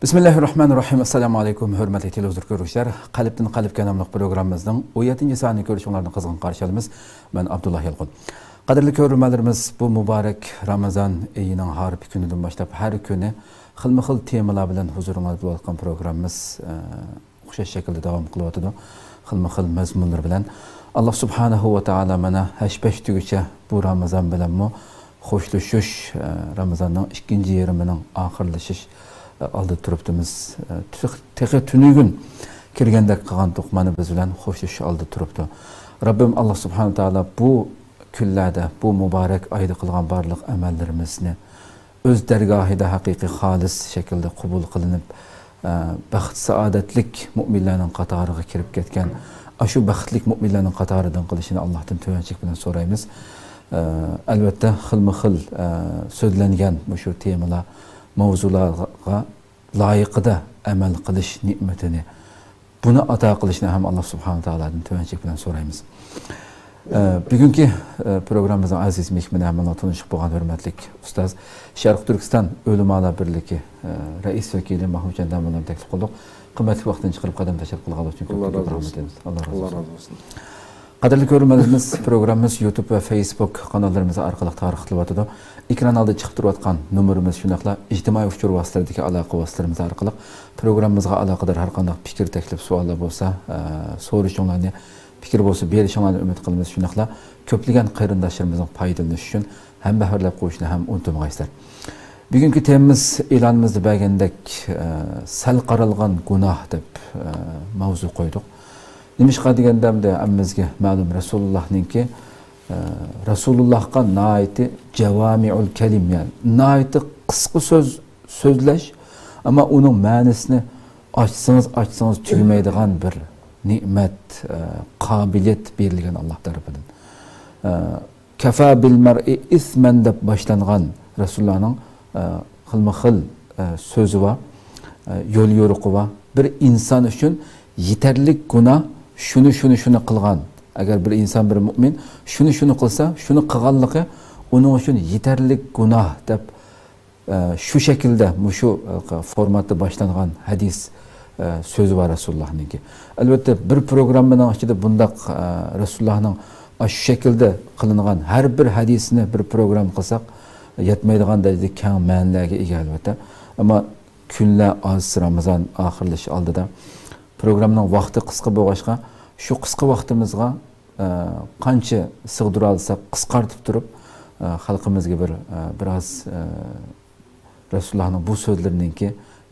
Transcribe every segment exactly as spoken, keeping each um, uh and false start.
بىسمىللاھىررەھمانىررەھىم. ئەسسالامۇ ئەلەيكۇم، ھۆرمەتلىك تېلېۋىزور كۆرۈشلەر. قەلبتىن قەلبكە ناملىق پروگراممىمىزنىڭ ئون يەتتىنچى سانىنى كۆرۈشۈڭلارنى قىزغىن قارشى ئالىمىز. مەن ئابدۇللا يالقۇن. قەدىرلىك كۆرۈرمەنلىرىمىز، بۇ مۇبارەك رامىزان ئېيىنىڭ ھارپا كۈنىدىن باشلاپ ھەر كۈنى خىلمۇ خىل تېمىلار بىلەن ھۇزۇرۇڭلاردا بولۇۋاتقان پروگراممىمىز، ئە، ئوخشاش شەكىلدە داۋام قىلىۋاتىدۇ. خىلمۇ خىل مەزمۇنلىرى بىلەن. ئاللا سۇبھانەھۇ ۋە تائالا مانا ھەش-پەش دېگۈچە بۇ رامىزان بىلەنمۇ خوشلىشىش، ئە، رامىزاننىڭ ئىككىنچى يېرىمىنىڭ ئاخىرلىشىش، ئە، ئالدىدا تۇرۇپتىمىز. ئە، تېخ-، تېخى تۈنۈگۈن كىرگەندەك قىلغانتۇق، مانا بىز بىلەن خوشلىشىش ئالدىدا تۇرۇپتۇ. رەببىم ئاللا سۇبھانەھۇ ۋە تائالا بۇ كۈنلەردە، بۇ مۇبارەك ئايدا قىلغان بارلىق ئەمەللىرىمىزنى ئۆز دەرگاھىدا ھەقىقىي خالىس شەكىلدە قوبۇل قىلىنىپ، ئە، بەخت-سائادەتلىك مۆمىنلەرنىڭ قاتارىغا كىرىپ كەتكەن، ئاشۇ بەختلىك مۆمىنلەرنىڭ قاتارىدىن قىلىشىنى ئاللاھتىن تۆۋەنچىلىك بىلەن سورايمىز. ئە، ئەلۋەتتە، خىلمۇ خىل، ئە، سۆزلەنگەن مۇشۇ تېمىلار، ماۋزۇلارغا لايىقىدا ئەمەل قىلىش نېمىتىنى بۇنى ئاتا قىلىشنى ھەم ئاللا سۇبھانەھۇ ۋە تائالادىن تۆۋەنچىلىك بىلەن سورايمىز. ئە، بۈگۈنكى، ئە، پروگراممىمىزنىڭ ئەزىز مېھمىنى ھەم بىلەن تونۇشۇپ بولغان ھۆرمەتلىك ئۇستاز، شەرقىي تۈركىستان ئۆلىمالار بىرلىكى، ئە، رەئىس ۋەكىلى ماھمۇتجان داموللامنى تەكلىپ قىلدۇق. قىممەتلىك ۋاقتىنى چىقىرىپ قەدەم تەشرىپ قىلغانلىقى ئۈچۈن كۆپتىن كۆپ رەھمەت ئېيتىمىز. ئاللا رازى بولسۇن. قەدىرلىك كۆرۈرمەنلىرىمىز، پروگراممىمىز يۇتۇب ۋە فېيسبۇك قاناللىرىمىز ئارقىلىق تارقىتىلىۋاتىدۇ. ئېكران ئالدىدا چىقىپ تۇرۇۋاتقان نومۇرىمىز، شۇنداقلا ئىجتىمائىي ئۇچۇر ۋاسىتىلىرىدىكى ئالاقە ۋاسىتىلىرىمىز ئارقىلىق پروگراممىمىزغا ئالاقىدار ھەر قانداق پىكىر، تەكلىپ، سوئاللار ببولسا، ئە، سورىشىڭلارنى، پىكىر بولسا بېرىشىڭلارنى ئۈمىد قىلىمىز. شۇنداقلا كۆپلىگەن قېرىنداشلىرىمىزنىڭ پايدىلىنىشى ئۈچۈن ھەمبەھىرلەپ قويۇشنى ھەم ئۇنتۇمىغايسىلەر. بۈگۈنكى تېمىمىز ئېلانىمىزدا بەرگەندەك، ئە، سەل قارالغان گۇناھ دەپ، ئە، ماۋزۇ قويدۇق. نېمىشقا دېگەندە، ئەمدى ھەممىمىزگە مەلۇم، رەسۇلۇللاھنىڭكى، ئە، رەسۇلۇللاھقا ناھايىتى جاۋامىئۇل كەلىم، يەنى ناھايىتى قىسقا سۆز سۆزلەش، ئەمما ئۇنىڭ مەنىسىنى ئاچسىڭىز، ئاچسىڭىز تۈگىمەيدىغان بىر نېمەت، ئە، قابىلىيەت بېرىلگەن ئاللا تەرىپىدىن. ئە، كەفا بىل مەرئى ئىسمەن دەپ باشلانغان رەسۇلۇللاھنىڭ، ئە، خىلمۇ خىل، ئە، سۆزى بار، ئە، يول يورۇقى بار. بىر ئىنسان ئۈچۈن يېتەرلىك گۇناھ شۇنى، شۇنى، شۇنى قىلغان. ئەگەر بىر ئىنسان، بىر مۆمىن شۇنى، شۇنى قىلسا، شۇنى قىلغانلىقى ئۇنىڭ ئۈچۈن يېتەرلىك گۇناھ دەپ، ئە، شۇ شەكىلدە، مۇشۇ، ئە، فورماتتا باشلانغان ھەدىس، ئە، سۆزى بار رەسۇلۇللاھنىڭكى. ئەلۋەتتە، بىر پروگراممىنىڭ ئىچىدە بۇنداق، ئە، رەسۇلۇللاھنىڭ ئاشۇ شەكىلدە قىلىنغان ھەر بىر ھەدىسىنى بىر پروگرامما قىلساق، يەتمەيدىغان دەرىجىدە كەڭ مەنىلەرگە ئىگە، ئەلۋەتتە. ئەمما كۈنلەر ئاز، رامىزان ئاخىرلىشىش ئالدىدا. پروگراممىنىڭ ۋاقتى قىسقا بولغاچقا، شۇ قىسقا ۋاقتىمىزغا، ئە، قانچە سىغدۇرالىساق، قىسقارتىپ تۇرۇپ، ئە، خەلقىمىزگە بىر، ئە، بىراز، ئە، رەسۇلۇللاھنىڭ بۇ سۆزلىرىنىڭكى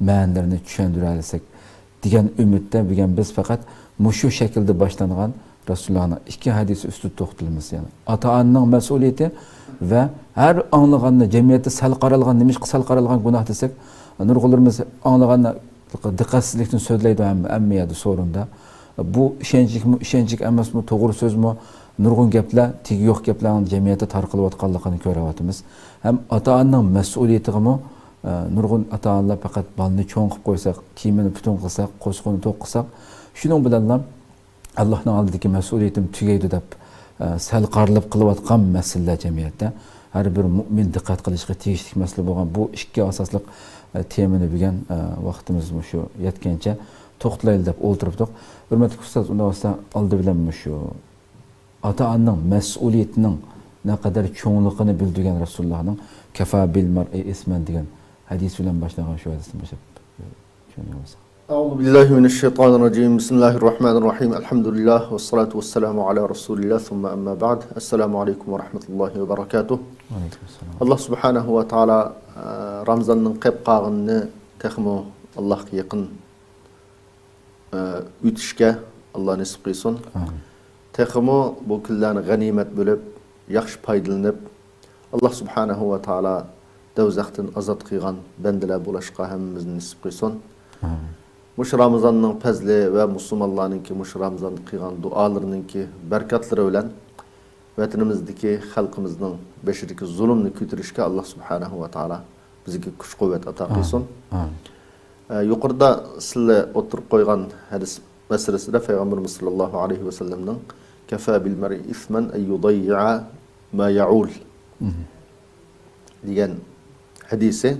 مەنىلىرىنى چۈشەندۈرەلىسەك دېگەن ئۈمىدتە بۈگۈن بىز پەقەت مۇشۇ شەكىلدە باشلانغان رەسۇلۇللاھنىڭ ئىككى ھەدىسى ئۈستىدە توختىلىمىز. يەنى ئاتا-ئانىنىڭ مەسئۇلىيىتى ۋە ھەر ئاڭلىغاندا جەمئىيەتتە سەل قارالغان، نېمىشقا سەل قارالغان گۇناھ دېسەك، نۇرغۇنلىرىمىز ئاڭلىغاندا دىققەتسىزلىكتىن سۆزلەيدۇ ھەممە، ھەممە يەردە سورۇندا. بۇ ئىشەنچلىكمۇ، ئىشەنچلىك ئەمەسمۇ، توغرا سۆزمۇ، نۇرغۇن گەپلەر، تېگى يوق گەپلەرنىڭ جەمئىيەتتە تارقىلىۋاتقانلىقىنى كۆرۈۋاتىمىز. ھەم ئاتا-ئانىنىڭ مەسئۇلىيىتىغىمۇ، ئە، نۇرغۇن ئاتا-ئانىلار پەقەت بالىنى چوڭ قىلىپ قويساق، كىيىمىنى پۈتۈن قىلساق، قورسىقىنى توق قىلساق، شۇنىڭ بىلەنلا ئاللاھنىڭ ئالدىدىكى مەسئۇلىيىتىم تۈگەيدۇ دەپ، ئە، سەل قارىلىپ قىلىۋاتقان مەسىلىلەر جەمئىيەتتە. ھەر بىر مۆمىن دىققەت قىلىشقا تېگىشلىك مەسىلە بولغان بۇ ئىككى ئاساسلىق، ئە، تېمىنى بۈگۈن، ئە، ۋاقتىمىز مۇشۇ يەتكەنچە توختىلايلى دەپ ئولتۇرۇپتۇق. ھۆرمەتلىك ئۇستاز، ئۇنداق بولسا ئالدى بىلەن مۇشۇ ئاتا-ئانىنىڭ مەسئۇلىيىتىنىڭ نەقەدەر چوڭلۇقىنى بىلدۈرگەن رەسۇلۇللاھنىڭ «كەفا بىل مەرئى ئىسمەن» دېگەن ھەدىسى بىلەن باشلانغان شۇ ھەدىستىن باشلاپ چۈشەندۈرۈپ بولساق. أعوذ بالله من الشيطان الرجيم. بسم الله الرحمن الرحيم. الحمد لله والصلاة والسلام على رسول الله ثم أما بعد. السلام عليكم ورحمة الله وبركاته. ۋەئەلەيكۇم ئەسسالام. ئاللا سۇبھانەھۇ ۋە تائالا، ئە، رامىزاننىڭ قېلىپ قالغىنىنى تېخىمۇ ئاللاغا يېقىن، ئە، ئۆتۈشكە ئاللا نېسىپ قىلسۇن. ئامىن. تېخىمۇ بۇ كۈنلەرنى غەنىيمەت بىلىپ، ياخشى پايدىلىنىپ، ئاللا سۇبھانەھۇ ۋە تائالا دوزاختىن ئازاد قىلغان بەندىلەر بولۇشقا ھەممىمىزنى نېسىپ قىلسۇن. ئامىن. مۇشۇ رامىزاننىڭ پەزلى ۋە مۇسۇلمانلارنىڭكى مۇشۇ رامىزاندا قىلغان دۇئالىرىنىڭكى بەرىكاتلىرى بىلەن ۋەتىنىمىزدىكى خەلقىمىزنىڭ بېشىدىكى زۇلۇمنى كۆتۈرۈشكە ئاللا سۇبھانەھۇ ۋە تائالا بىزگە كۈچ-قۇۋۋەت ئاتا قىلسۇن. ئامىن. ئامىن. ئە، يۇقىرىدا سىلەر ئوتتۇرىغا قويغان ھەدىس مەسىلىسىدە پەيغەمبىرىمىز ساللاللاھۇ ئەلەيھى ۋەسەللەمنىڭ «كەفا بىل مەرئى ئىسمەن ئەن يۇدەييىئە ما يەئۇل» مم. دېگەن ھەدىسى،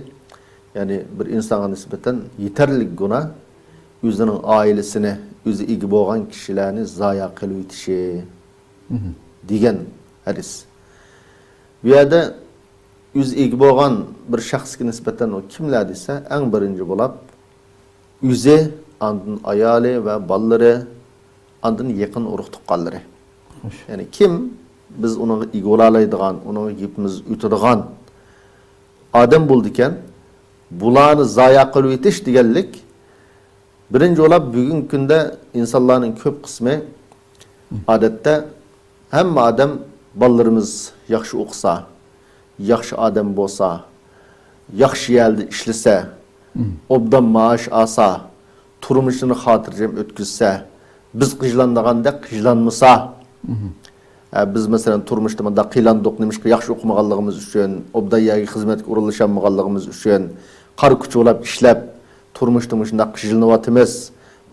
يەنى بىر ئىنسانغا نىسبەتەن يېتەرلىك گۇناھ ئۆزىنىڭ ئائىلىسىنى، ئۆزى ئىگە بولغان كىشىلەرنى زايە قىلىۋېتىشى دېگەن ھەدىس. بۇ يەردە ئۆزى ئىگە بولغان بىر شەخسكە نىسبەتەن ئۇ كىملەر دېسە، ئەڭ بىرىنچى بولاپ ئۆزى، ئاندىن ئايالى ۋە بالىلىرى، ئاندىن يېقىن ئۇرۇق تۇغقانلىرى. يەنى كىم بىز ئۇنىڭغا ئىگە بولالايدىغان، ئۇنىڭغا گېپىمىز ئۆتىدىغان ئادەم بولىدىكەن، بۇلارنى زايە قىلىۋېتىش دېگەنلىك، بىرىنچى بولاپ بۈگۈنكى كۈندە ئىنسانلارنىڭ كۆپ قىسمى ئادەتتە ھەممە ئادەم بالىلىرىمىز ياخشى ئوقۇسا، ياخشى ئادەم بولسا، ياخشى يەردە ئىشلىسە، ئوبدان مائاش ئالسا، تۇرمۇشىنى خاتىرجەم ئۆتكۈزسە، بىز قىجىلانىدىغاندەك قىجىلانمىسا، ھە، بىز مەسىلەن تۇرمۇشتا مۇنداق قىينالدۇق، نېمىشقا ياخشى ئوقۇمىغانلىقىمىز ئۈچۈن، ئوبدان يەرگە خىزمەتكە ئورۇنلىشالمىغانلىقىمىز ئۈچۈن، قارا كوچا بولاپ ئىشلەپ، تۇرمۇشتا مۇشۇنداق قىينىلىۋاتىمىز.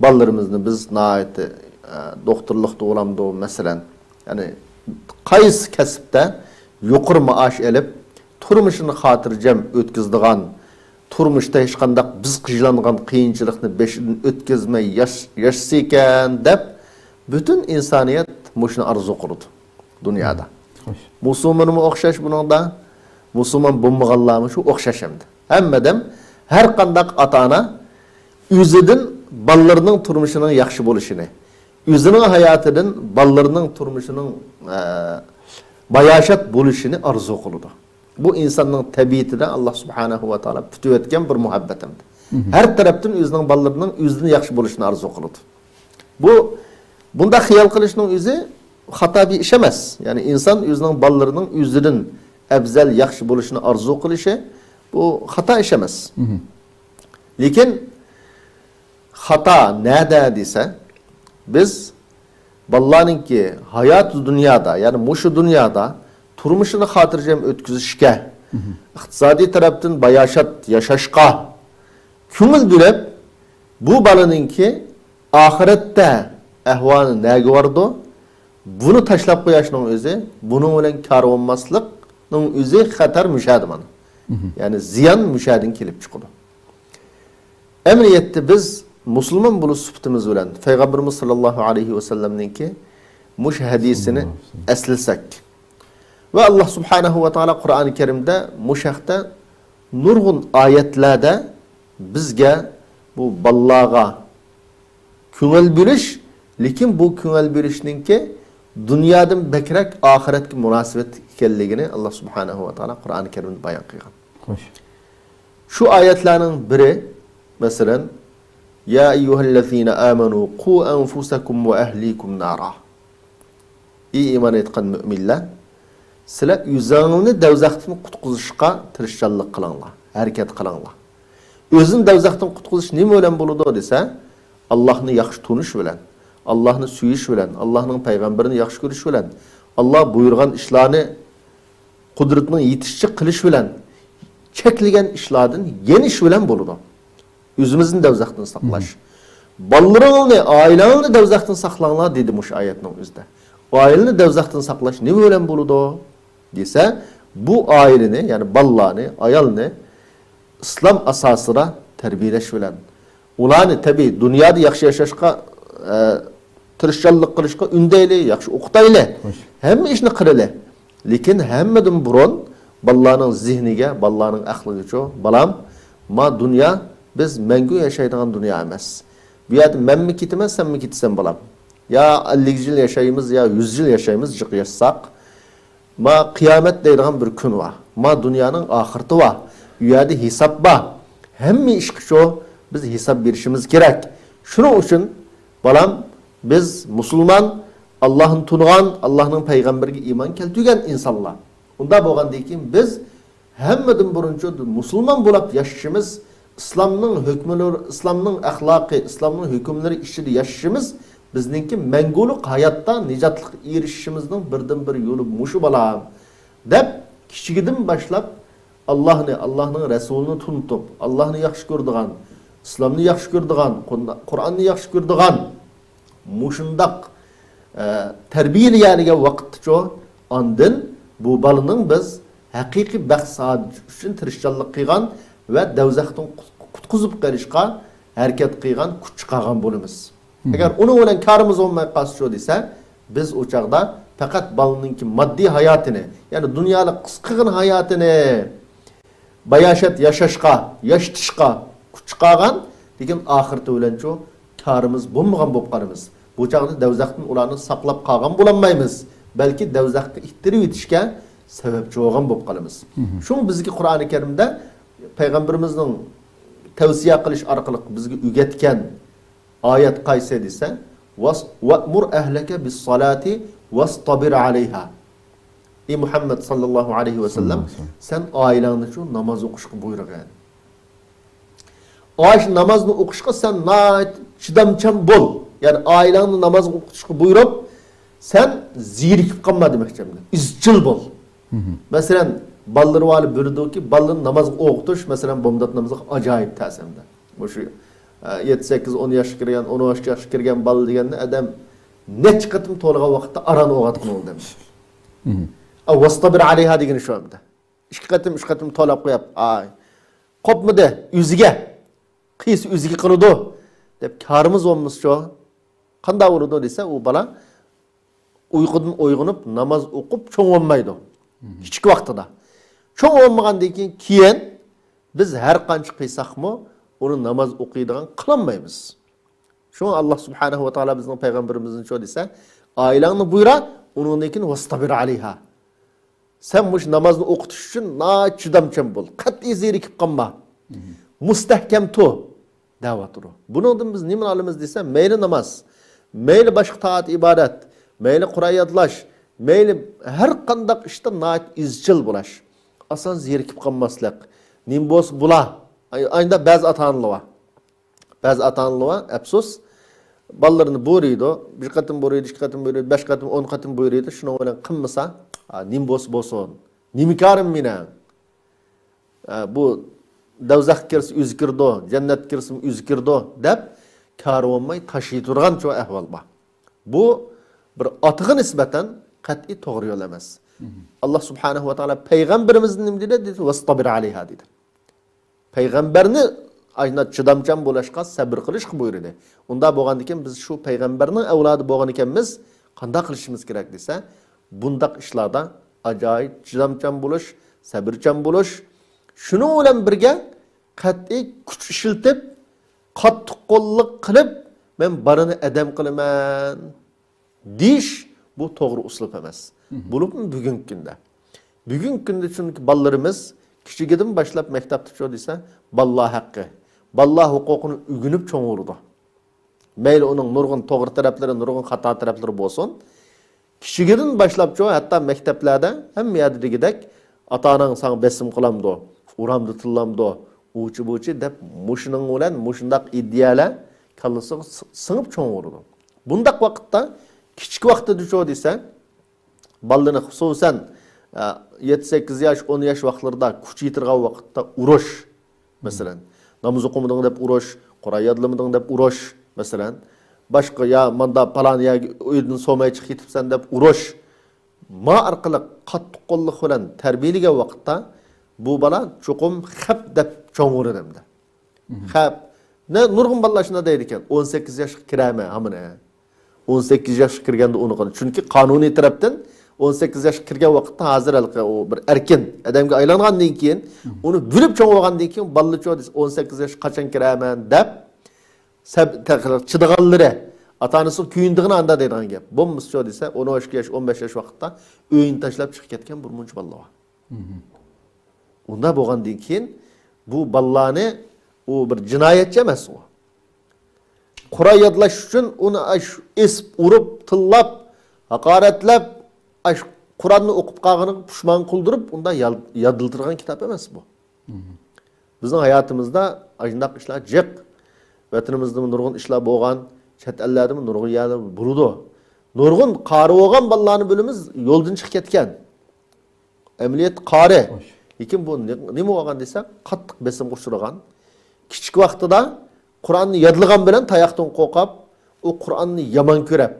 بالىلىرىمىزنى بىز ناھايىتى، ئە، دوختۇرلۇقتا بولامدۇ، مەسىلەن، يەنى قايسى كەسىپتە يۇقىرى مائاش ئېلىپ، تۇرمۇشىنى خاتىرجەم ئۆتكۈزىدىغان، تۇرمۇشتا ھېچقانداق بىز قىينالغان قىيىنچىلىقنى بېشىدىن ئۆتكۈزمەي ياش-، ياشىسا ئىكەن دەپ، پۈتۈن ئىنسانىيەت مۇشۇنى ئارزۇ قىلىدۇ دۇنيادا. خوش. مۇسۇلمانمۇ ئوخشاش بۇنىڭدا، مۇسۇلمان بولمىغانلارمۇ شۇ ئوخشاش ئەمدى. ھەممە ئادەم، ھەر قانداق ئاتا-ئانا ئۆزىدىن بالىلىرىنىڭ تۇرمۇشىنىڭ ياخشى بولۇشىنى، ئۆزىنىڭ ھاياتىدىن بالىلىرىنىڭ تۇرمۇشىنىڭ، ئە، باياشات بولۇشىنى ئارزۇ قىلىدۇ. بۇ ئىنساننىڭ تەبىئىتىدە ئاللا سۇبھانەھۇ ۋە تائالا پۈتۈۋەتكەن بىر مۇھەببەت ئەمدى. ھەر تەرەپتىن ئۆزىنىڭ بالىلىرىنىڭ ئۆزىدىن ياخشى بولۇشىنى ئارزۇ قىلىدۇ. بۇ، بۇنداق خىيال قىلىشنىڭ ئۆزى خاتا بىر ئىش ئەمەس. يەنى ئىنسان ئۆزىنىڭ بالىلىرىنىڭ ئۆزىدىن ئەۋزەل، ياخشى بولۇشىنى ئارزۇ قىلىشى، بۇ خاتا ئىش ئەمەس. لېكىن خاتا نەدە دېسە، بىز بالىلارنىڭكى ھاياتى دۇنيادا، يەنى مۇشۇ دۇنيادا تۇرمۇشىنى خاتىرجەم ئۆتكۈزۈشكە، ئىقتىسادىي تەرەپتىن باياشات ياشاشقا كۆڭۈل بۆلۈپ، بۇ بالىنىڭكى ئاخىرەتتە ئەھۋالى نەگە بارىدۇ؟ بۇنى تاشلاپ قويۇشنىڭ ئۆزى، بۇنىڭ بىلەن كارى بولماسلىقنىڭ ئۆزى خەتەر مۇشەدە مانا. يەنى زىيان مۇشەدىن كېلىپ چىقىدۇ. ئەمەلىيەتتە بىز مۇسۇلمان بولۇش سۈپىتىمىز بىلەن پەيغەمبىرىمىز ساللاللاھۇ ئەلەيھى ۋەسەللەمنىڭكى مۇشۇ ھەدىسىنى ئەسلىسەك ۋە ئاللا سۇبھانەھۇ ۋە تائالا قۇرئانى كەرىمدە مۇشۇ ھەقتە نۇرغۇن ئايەتلەردە بىزگە بۇ بالىلارغا كۆڭۈل بۆلۈش، لېكىن بۇ كۆڭۈل بۆلۈشنىڭكى دۇنيادىن بەكرەك ئاخىرەتكە مۇناسىۋەتلىك ئىكەنلىكىنى ئاللا سۇبھانەھۇ ۋە تائالا قۇرئانى كەرىمدە بايان قىلغان. خوش. شۇ ئايەتلەرنىڭ بىرى، مەسىلەن، يا ئەييۇھەللەزىنە ئامەنۇ قۇ ئەنفۇسەكۇم ۋە ئەھلىكۇم نارا. ئى ئىمان ئېيتقان مۆمىنلەر، سىلەر ئۆزۈڭلارنى دوزاختىن قۇتقۇزۇشقا تىرىشچانلىق قىلىڭلار، ھەرىكەت قىلىڭلار. ئۆزىنى دوزاختىن قۇتقۇزۇش نېمە بىلەن بولىدۇ دېسە، ئاللاھنى ياخشى تونۇش بىلەن، ئاللاھنى سۆيۈش بىلەن، ئاللاھنىڭ پەيغەمبىرىنى ياخشى كۆرۈش بىلەن، ئاللاھ بۇيرۇغان ئىشلارنى قۇدرىتىنىڭ يېتىشىچە قىلىش بىلەن، چەكلىگەن ئىشلاردىن يېنىش بىلەن بولىدۇ. ئۆزىمىزنى دوزاختىن ساقلاش. بالىلىرىڭلارنى، ئائىلەڭلارنى دوزاختىن ساقلاڭلار دېدى مۇشۇ ئايەتنىڭ ئۆزىدە. ئائىلىنى دوزاختىن ساقلاش نېمە بىلەن بولىدۇ دېسە، بۇ ئائىلىنى، يەنى بالىلارنى، ئايالنى ئىسلام ئاساسىدا تەربىيەلەش بىلەن. ئۇلارنى تەبىئىي دۇنيادا ياخشى ياشاشقا، ئە، تىرىشچانلىق قىلىشقا ئۈندەيلى، ياخشى ئوقۇتايلى. خوش. ھەممە ئىشنى قىلىلى. لېكىن ھەممىدىن بۇرۇن بالىلارنىڭ زېھنىگە، بالىلارنىڭ ئەقلىگىچۇ، بالام، ما دۇنيا بىز مەڭگۈ ياشايدىغان دۇنيا ئەمەس. بۇ يەردە مەنمۇ كېتىمەن، سەنمۇ كېتىسەن، بالام. يا ئەللىك يىل ياشايمىز، يا يۈز يىل ياشايمىز، جىق ياشىساق. ما قىيامەت دەيدىغان بىر كۈن بار. ما دۇنيانىڭ ئاخىرىتى بار. ئۇ يەردە ھېساب بار. ھەممە ئىشقىچۇ بىز ھېساب بېرىشىمىز كېرەك. شۇنىڭ ئۈچۈن، بالام، بىز مۇسۇلمان، ئاللاھنى تونۇغان، ئاللاھنىڭ پەيغەمبىرىگە ئىمان كەلتۈرگەن ئىنسانلار. ئۇنداق بولغاندىن كېيىن بىز ھەممىدىن بۇرۇنچۇ مۇسۇلمان بولاپ ياشىشىمىز، ئىسلامنىڭ ھۆكمىلىرى، ئىسلامنىڭ ئەخلاقى، ئىسلامنىڭ ھۆكۈملىرى ئىچىدە ياشىشىمىز بىزنىڭكى مەڭگۈلۈك ھاياتتا نىجاتلىققا ئېرىشىشىمىزنىڭ بىردىنبىر يولى مۇشۇ، بالام، دەپ كىچىكىدىن باشلاپ ئاللاھنى، ئاللاھنىڭ رەسۇلىنى تونۇتۇپ، ئاللاھنى ياخشى كۆرىدىغان، ئىسلامنى ياخشى كۆرىدىغان، قۇرئاننى ياخشى كۆرىدىغان، مۇشۇنداق، ئە، تەربىيەلىيەلىگەن ۋاقىتتىچۇ، ئاندىن بۇ بالىنىڭ بىز ھەقىقىي بەخت سائادىتى ئۈچۈن تىرىشچانلىق قىلغان، ۋە دوزاختىن قۇت-، قۇتقۇزۇپ قېلىشقا ھەرىكەت قىلغان، كۈچ چىقارغان بولىمىز. ئەگەر ئۇنىڭ بىلەن كارىمىز بولماي قالسىچۇ دېسە، بىز ئۇ چاغدا پەقەت بالىنىڭكى ماددىي ھاياتىنى، يەنى دۇنيالىق قىسقىغىنە ھاياتىنى باياشات ياشاشقا، ياشىتىشقا كۈچ چىقارغان، لېكىن ئاخىرىتى بىلەنچۇ كارىمىز بولمىغان بولۇپ قالىمىز. بۇ چاغدا دوزاختىن ئۇلارنى ساقلاپ قالغان بولالمايمىز، بەلكى دوزاخقا ئىتتىرىۋېتىشكە سەۋەبچى بولغان بولۇپ قالىمىز. شۇڭا بىزگە قۇرئانى كەرىمدە پەيغەمبىرىمىزنىڭ تەۋسىيە قىلىش ئارقىلىق بىزگە ئۆگەتكەن ئايەت قايسى دېسە، «ۋەس-، ۋەئمۇر ئەھلەكە بىسسالاتى ۋەستابىر ئەلەيھا.» ئى مۇھەممەد ساللاللاھۇ ئەلەيھى ۋەسەللەم، سەن ئائىلەڭنى شۇ ناماز ئوقۇشقا بۇيرۇغىن. ئاشۇ نامازنى ئوقۇشقا سەن ناھايىتى چىدامچان بول. يەنى ئائىلەڭنى نامازغا ئوقۇتۇشقا بۇيرۇپ، سەن زېرىكىپ قالما دېمەكچى. ئىزچىل بول. مەسىلەن، بالىلىرى بار بىلىدۇكى، بالىنى نامازغا ئوقۇتۇش، مەسىلەن، بامدات نامىزىغا ئاجايىپ تەس ئەمدى. مۇشۇ، ئە، يەتتە، سەككىز، ئون ياشقا كىرگەن، ئون ئىككى ياشقا كىرگەن بالا دېگەندە ئادەم نەچچە قېتىم تولىغان ۋاقىتتا ئاران ئويغاتقىنى بولدى. ئە، ۋەستابىر ئەلەيھا دېگىنى شۇ ئەمدى. ئىككى قېتىم، ئۈچ قېتىم تولاپ قويۇپ، ئاي، قوپمىدى، ئۆزىگە، قىلسا ئۆزىگە قىلىدۇ، دەپ كارىمىز بولمىسىچۇ؟ قانداق بولىدۇ دېسە، ئۇ بالا ئۇيقۇدىن ئويغىنىپ، ناماز ئوقۇپ چوڭ بولمايدۇ. كىچىك ۋاقتىدا. چوڭ بولمىغاندىن كېيىن، كېيىن بىز ھەر قانچە قىلساقمۇ، ئۇنى ناماز ئوقۇيدىغان قىلالمايمىز. شۇڭا ئاللا سۇبھانەھۇ ۋە تائالا بىزنىڭ پەيغەمبىرىمىزنى شۇ دېسە، ئائىلەڭنى بۇيرا، ئۇنىڭدىن كېيىن ۋەستابىر ئەلەيھا. سەن مۇشۇ نامازنى ئوقۇتۇش ئۈچۈن ناھايىتى چىدامچان بول. قەتئىي زېرىكىپ قالما. مۇستەھكەم تۇر، دەۋاتىدۇ. بۇنىڭدىن بىز نېمىنى ئالىمىز دېسە، مەيلى ناماز، مەيلى باشقا تائەت ئىبادەت، مەيلى قۇرئان يادلاش، مەيلى ھەر قانداق ئىشتا ناھايىتى ئىزچىل بولاش. ئاسان زېرىكىپ قالماسلىق. نېمە بولسا بولا. ئاي-، ئاينىدا بەزى ئاتا-ئانىلار بار. بەزى ئاتا-ئانىلار بار، ئەپسۇس، بالىلىرىنى بۇيرۇيدۇ. بىر قېتىم بۇيرۇيدۇ، ئىككى قېتىم بۇيرۇيدۇ، بەش قېتىم، ئون قېتىم بۇيرۇيدۇ. شۇنىڭ بىلەن قىلمىسا، ئا، نېمە بولسا بولسۇن. نېمە كارىم مېنىڭ؟ ئا، بۇ دوزاخقا كىرسە ئۆزى كىرىدۇ، جەننەتكە كىرسىمۇ ئۆزى كىرىدۇ، دەپ كارى بولماي تاشلىۋېتىدىغان شۇ ئەھۋال بار. بۇ بىر ئاتىغا نىسبەتەن قەتئىي توغرا يول ئەمەس. ئاللا سۇبھانەھۇ ۋە تائالا پەيغەمبىرىمىزنى نېمە دېدى؟ دېدى، ۋەستابىر ئەلەيھا دېدى. پەيغەمبەرنى ئاشۇنداق چىدامچان بولۇشقا، سەبرى قىلىشقا بۇيرۇدى. ئۇنداق بولغاندىكىن، بىز شۇ پەيغەمبەرنىڭ ئەۋلادى بولغان ئىكەنمىز، قانداق قىلىشىمىز كېرەك دېسە، بۇنداق ئىشلاردا ئاجايىپ چىدامچان بولۇش، سەبرىچان بولۇش، شۇنىڭ بىلەن بىرگە قەتئىي كۈچ ئىشلىتىپ، قاتتىق قوللۇق قىلىپ، مەن بالىنى ئادەم قىلىمەن دېيىش، بۇ توغرا ئۇسلۇب ئەمەس. بولۇپمۇ بۈگۈنكى كۈندە. بۈگۈنكى كۈندە چۈنكى بالىلىرىمىز كىچىكىدىن باشلاپ مەكتەپتىچۇ دېسە، بالىلار ھەققى، بالىلار ھوقۇقىنى ئۆگىنىپ چوڭ بولىدۇ. مەيلى ئۇنىڭ نۇرغۇن توغرا تەرەپلىرى، نۇرغۇن خاتا تەرەپلىرى بولسۇن. كىچىكىدىن باشلاپچۇ، ھەتتا مەكتەپلەردە ھەممە يەردە دېگۈدەك، ئاتا-ئاناڭ ساڭا بېسىم قىلامدۇ، ئۇرامدۇ، تىللامدۇ، ئۇچى-بۇچى دەپ، مۇشۇنىڭ بىلەن مۇشۇنداق ئىدىيەلەر كاللىسىغا س-، سىڭىپ چوڭ بولىدۇ. بۇنداق ۋاقىتتا، كىچىك ۋاقتىدىچۇ دېسە، بالىنى خۇسۇسەن، ئە، يەتتە، سەككىز ياش، ئون ياش ۋاقىتلىرىدا كۈچەيتىدىغان ۋاقىتتا ئۇرۇش، مەسىلەن، ناماز ئوقۇمىدىڭ دەپ ئۇرۇش، قۇرئان يادلىمىدىڭ دەپ ئۇرۇش، مەسىلەن، باشقا يا ماندا پالان يەرگە ئۆيدىن سوماي چىقىپ كېتىپسەن دەپ ئۇرۇش، ما ئارقىلىق قاتتىق قوللۇق بىلەن تەربىيەلىگەن ۋاقىتتا بۇ بالا چوقۇم خەپ دەپ چوڭ بولىدۇ ئەمدى. خەپ. نە، نۇرغۇن بالىلار شۇنداق دەيدىكەن، «ئون سەككىز ياشقا كىرەرمەن ھامان.» ئون سەككىز ياشقا كىرگەندە ئۇنى قىل. چۈنكى قانۇنىي تەرەپتىن ئون سەككىز ياشقا كىرگەن ۋاقىتتا ھازىر ھېلىقى ئۇ بىر ئەركىن ئادەمگە ئايلانغاندىن كېيىن، ئۇنى بىلىپ چوڭ بولغاندىن كېيىن، بالىلىچۇ دېسە، «ئون سەككىز ياشقا قاچان كىرەرمەن؟» دەپ، سەب-، تەخ-، چىدىغانلىرى، ئاتا-ئانىسىغا كۆيۈنىدىغىنى ئاندا دەيدىغان گەپ. بولمىسىچۇ دېسە، ئون ئىككى ياش، ئون بەش ياش ۋاقىتتا ئۆيىنى تاشلاپ چىقىپ كەتكەن بىر مۇنچە بالىلار بار. ئۇنداق بولغاندىن كېيىن بۇ بالىلارنى، ئۇ بىر جىنايەتچى ئەمەس ئۇ. قۇرئان يادلاش ئۈچۈن ئۇنى ئاش-، ئېسىپ، ئۇرۇپ، تىللاپ، ھاقارەتلەپ، ئاش-، قۇرئاننى ئوقۇپ قالغىنىغا پۇشمان قىلدۇرۇپ، ئۇنداق يال-، يادلىتىدىغان كىتاب ئەمەس بۇ. بىزنىڭ ھاياتىمىزدا ئاشۇنداق ئىشلار جىق. ۋەتىنىمىزدىمۇ نۇرغۇن ئىشلار بولغان، چەت ئەللەردىمۇ نۇرغۇن يەرلەر بولىدۇ. نۇرغۇن قارى بولغان بالىلارنى بىلىمىز، يولدىن چىقىپ كەتكەن. ئەمەلىيەتتە قارى. لېكىن بۇ نېمە بولغان دېسە، قاتتىق بېسىمغا ئۇچرىغان. كىچىك ۋاقتىدا قۇرئاننى يادلىغان بىلەن تاياقتىن قورقۇپ، ئۇ قۇرئاننى يامان كۆرۈپ،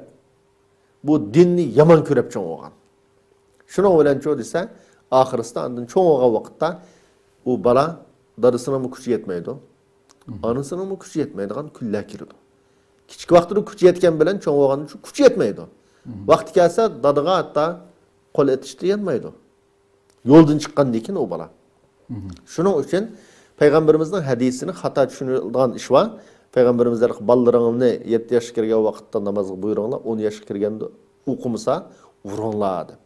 بۇ دىننى يامان كۆرۈپ چوڭ بولغان. شۇنىڭ بىلەنچۇ دېسە، ئاخىرسىدا ئاندىن چوڭ بولغان ۋاقىتتا ئۇ بالا دادىسىنىڭمۇ كۈچى يەتمەيدۇ. ئانىسىنىڭمۇ كۈچى يەتمەيدىغان كۈنلەر كېلىدۇ. كىچىك ۋاقتىدا كۈچى يەتكەن بىلەن چوڭ بولغاندا شۇ كۈچى يەتمەيدۇ. ۋاقتى كەلسە دادىغا ھەتتا قول ئېتىشتىن يانمايدۇ. يولدىن چىققاندىن كېيىن ئۇ بالا. شۇنىڭ ئۈچۈن پەيغەمبىرىمىزنىڭ ھەدىسىنى خاتا چۈشىنىدىغان ئىش بار. پەيغەمبىرىمىز «يەتتە ياشقا كىرگەن ۋاقىتتا نامازغا بۇيرۇڭلار، ئون ياشقا كىرگەندە ئوقۇمىسا ئۇرۇڭلار» دەپ.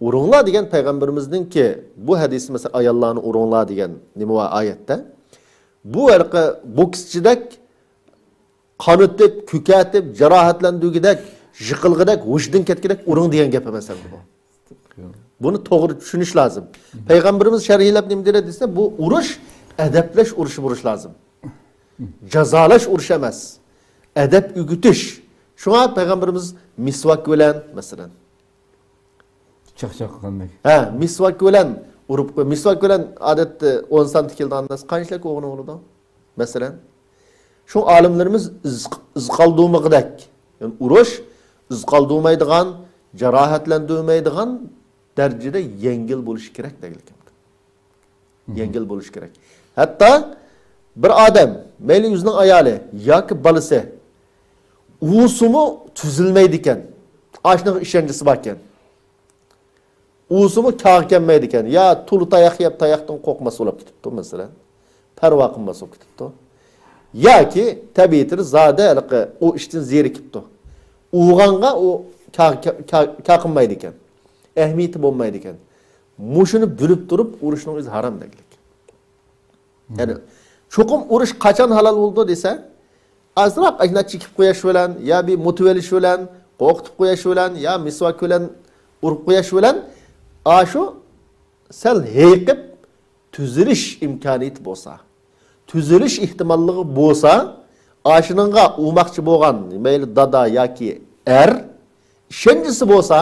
ئۇرۇڭلار دېگەن پەيغەمبىرىمىزنىڭكى بۇ ھەدىسى، مەسىلەن، ئاياللارنى ئۇرۇڭلار دېگەن نېمە بار ئايەتتە؟ بۇ ھېلىقى بوكسچىدەك قانىتىپ، كۆكەتىپ، جاراھەتلەندۈرگۈدەك، يىقىلغۇدەك، ھوشىدىن كەتكۈدەك ئۇرۇڭ دېگەن گەپ ئەمەس ئەمدى بۇ. بۇنى توغرا چۈشىنىش لازىم. پەيغەمبىرىمىز شەرھلەپ نېمە دېدى دېسە، بۇ ئۇرۇش ئەدەپلەش ئۇرۇشى بولۇش لازىم. جازالاش ئۇرۇشى ئەمەس. ئەدەپ ئۆگىتىش. شۇڭا پەيغەمبىرىمىز مىسۋاك بىلەن، مەسىلەن، چاقچاق قىلغاندەك. ھە، مىسۋاك بىلەن ئۇرۇپ قوي. مىسۋاك بىلەن ئادەتتە ئون سانتى كېلىدىغان نەرسە قانچىلىك ئوغرىنى بولىدۇ؟ مەسىلەن، شۇ ئالىملىرىمىز ئىز، ئىز قالدۇرمىغۇدەك، يەنى ئۇرۇش ئىز قالدۇرمايدىغان، جاراھەتلەندۈرمەيدىغان دەرىجىدە يەڭگىل بولۇشى كېرەك دەگلىك. يەڭگىل بولۇشى كېرەك. ھەتتا بىر ئادەم، مەيلى ئۆزىنىڭ ئايالى ياكى بالىسى، ئۇرسىمۇ تۈزۈلمەيدىكەن. ئاشۇنىڭغا ئىشەنچىسى باركەن. ئۇرسىمۇ كاغا كەلمەيدىكەن. يا تولا تاياق يەپ، تاياقتىن قورقماس بولاپ كېتىپتۇ، مەسىلەن. پەرۋا قىلماس بولۇپ كېتىپتۇ. ياكى تەبىئىتىدە زادى ھېلىقى ئۇ ئىشتىن زېرىكىپتۇ. ئۇرغانغا ئۇ كا-، كا-، كا-، كا قىلمايدىكەن. ئەھمىيىتى بولمايدىكەن. مۇشۇنى بىلىپ تۇرۇپ ئۇرۇشنىڭ ئۆزى ھارام دەگلىك. يەنى چوقۇم ئۇرۇش قاچان ھالال بولىدۇ دېسە، ئازراق ئاشۇنداق چېكىپ قويۇش بىلەن، يا بىر مۇتۇۋېلىش بىلەن، قورقۇتۇپ قويۇش بىلەن، يا مىسۋاك بىلەن ئۇرۇپ قويۇش بىلەن، ئاشۇ سەل ھېيىقىپ تۈزىلىش ئىمكانىيىتى بولسا، تۈزىلىش ئېھتىماللىقى بولسا، ئاشۇنىڭغا ئۇرماقچى بولغان مەيلى دادا ياكى ئەر ئىشەنچىسى بولسا،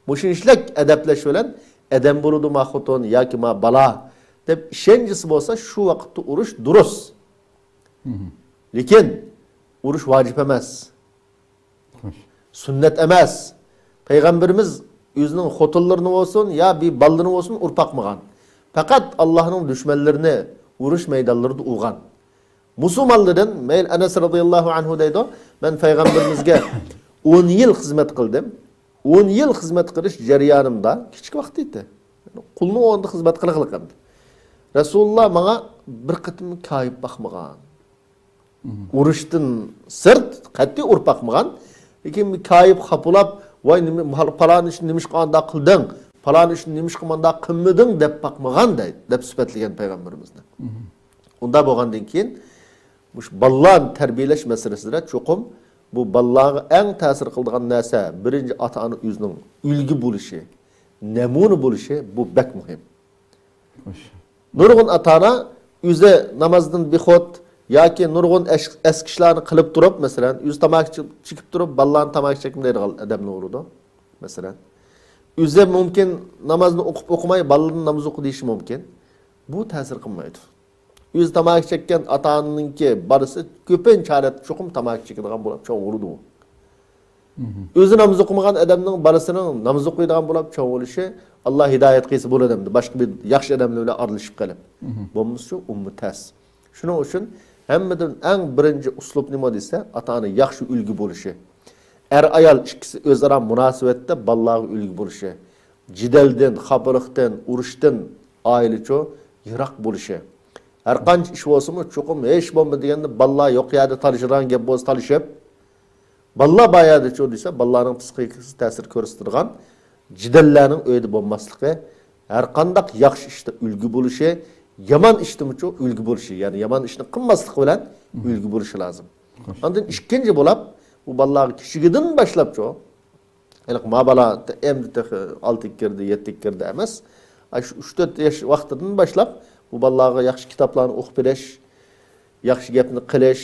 مۇشۇنچىلىك ئەدەپلەش بىلەن ئادەم بولىدۇ ما خوتۇن ياكى ما بالا دەپ ئىشەنچىسى بولسا، شۇ ۋاقىتتا ئۇرۇش دۇرۇس. لېكىن ئۇرۇش ۋاجىپ ئەمەس. سۈننەت ئەمەس. پەيغەمبىرىمىز ئۆزىنىڭ خوتۇنلىرىنى بولسۇن يا بىر بالىلىرىنى بولسۇن ئۇرۇپ باقمىغان. پەقەت ئاللاھنىڭ دۈشمەنلىرىنى ئۇرۇش مەيدانلىرىدا ئۇرغان. مۇسۇلمانلاردىن مەيلى ئەنەس رەزىياللاھۇ ئەنھۇ دەيدۇ، مەن پەيغەمبىرىمىزگە ئون يىل خىزمەت قىلدىم. ئون يىل خىزمەت قىلىش جەريانىمدا، كىچىك ۋاقىت ئىدى. قۇلنىڭ ئورنىدا خىزمەت قىلغىلىق ئەمدى. رەسۇلۇللا ماڭا بىر قېتىم كايىپ باقمىغان. ئۇرۇشتىن سىرت قەتئىي ئۇرۇپ باقمىغان. لېكىن كايىپ خاپىلاپ، ۋاي، نېمە، پالان ئىشنى نېمىشقا ئانداق قىلدىڭ؟ پالان ئىشنى نېمىشقا مانداق قىلمىدىڭ؟ دەپ باقمىغان دەيدۇ، دەپ سۈپەتلىگەن پەيغەمبىرىمىزنى. ئۇنداق بولغاندىن كېيىن، مۇشۇ بالىلارنى تەربىيەلەش مەسىلىسىدە چوقۇم بۇ بالىلارغا ئەڭ تەسىر قىلىدىغان نەرسە، بىرىنچى، ئاتا-ئانا ئۆزىنىڭ ئۈلگە بولۇشى، نەمۇنە بولۇشى، بۇ بەك مۇھىم. نۇرغۇن ئاتا-ئانا ئۆزى نامازدىن بىخۇد ياكى نۇرغۇن ئەس-، ئەسكى ئىشلارنى قىلىپ تۇرۇپ، مەسىلەن، ئۆزى تاماكا چېكىپ تۇرۇپ، بالىلارنى تاماكا چەكمە دەيدىغان ئادەمنى ئۇرىدۇ، مەسىلەن. ئۆزى مۇمكىن نامازنى ئوقۇپ ئوقۇماي، بالىلىرىنى ناماز ئوقۇ دېيىشى مۇمكىن. بۇ تەسىر قىلمايدۇ. ئۆزى تاماكا چەككەن ئاتا-ئانىنىڭكى بالىسى كۆپىنچە ھالەتتە چوقۇم تاماكا چېكىدىغان بولاپ چوڭ بولىدۇ. ئۆزى ناماز ئوقۇمىغان ئادەمنىڭ بالىسىنىڭ ناماز ئوقۇيدىغان بولاپ چوڭ بولۇشى، ئاللا ھىدايەت قىلسا بولىدۇ ئەمدى، باشقا بىر ياخشى ئادەملەر بىلەن ئارىلىشىپ قېلىپ. بولمىسىچۇ ئۇممۇ تەس. شۇنىڭ ئۈچۈن ھەممىدىن ئەڭ بىرىنچى ئۇسلۇب نېمە دېسە، ئاتا-ئانا ياخشى ئۈلگە بولۇشى. ئەر-ئايال ئىككىسى ئۆزئارا مۇناسىۋەتتە بالىلارغا ئۈلگە بولۇشى. جېدەلدىن، خاپىلىقتىن، ئۇرۇشتىن ئائىلىچۇ يىراق بولۇشى. ھەرقانچە ئىش بولسىمۇ، چوقۇم ھېچ بولمىدى دېگەندە بالىلار يوق يەردە تالىشىدىغان گەپ بولسا تالىشىپ، بالىلار بار يەردىچۇ دېسە، بالىلارنىڭ پسىخىكىسىغا تەسىر كۆرسىتىدىغان جېدەللەرنىڭ ئۆيدە بولماسلىقى، ھەرقانداق ياخشى ئىشتا ئۈلگە بولۇشى، يامان ئىشتىمۇچۇ ئۈلگە بولۇشى، يەنى يامان ئىشنى قىلماسلىق بىلەن ئۈلگە بولۇشى لازىم. ئاندىن ئىككىنچى بولاپ، بۇ بالىلارغا كىچىكىدىن باشلاپچۇ، ھېلىقى ما بالا ئەمدى تېخى ئالتىگە كىردى، يەتتىگە كىردى ئەمەس. ئاشۇ ئۈچ تۆت ياش ۋاقتىدىن باشلاپ بۇ بالىلارغا ياخشى كىتابلارنى ئوقۇپ بېرىش، ياخشى گەپنى قىلىش،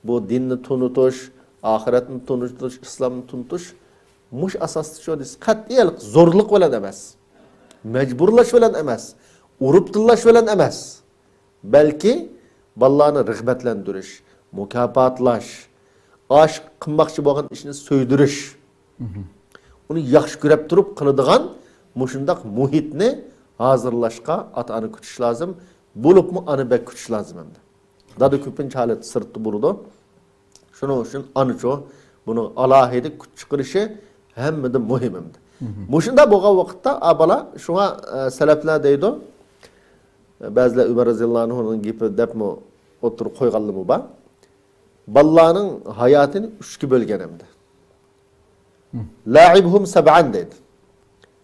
بۇ دىننى تونۇتۇش، ئاخىرەتنى تونۇتۇش، ئىسلامنى تونۇتۇش، مۇشۇ ئاساستا شۇ دېسە، قەتئىي زورلۇق بىلەن ئەمەس، مەجبۇرلاش بىلەن ئەمەس، ئۇرۇپ تىللاش بىلەن ئەمەس. بەلكى بالىلارنى رىغبەتلەندۈرۈش، مۇكاپاتلاش، ئاشۇ قىلماقچى بولغان ئىشنى سۆيدۈرۈش، ئۇنى ياخشى كۆرۈپ تۇرۇپ قىلىدىغان مۇشۇنداق مۇھىتنى ھازىرلاشقا ئاتا-ئانا كۈتۈش لازىم. بولۇپمۇ ئانا بەك كۈتۈش لازىم ئەمدى. دادا كۆپىنچە ھالەتتە سىرتتا بولىدۇ. شۇنىڭ ئۈچۈن ئانىچۇ بۇنىڭ ئالاھىدە كۈچ چىقىرىشى ھەممىدىن مۇھىم ئەمدى. مۇشۇنداق بولغان ۋاقىتتا ئا بالا شۇڭا، ئە، سەلەپلەر دەيدۇ، بەزىلەر ئۆمەر رەزىياللاھۇ ئەنھۇنىڭ گېپى دەپمۇ ئوتتۇرىغا قويغانلىرىمۇ بار. بالىلارنىڭ ھاياتىنى ئۈچكە بۆلگەن ئەمدى. لەئىبھۇم سەبئەن دەيدۇ.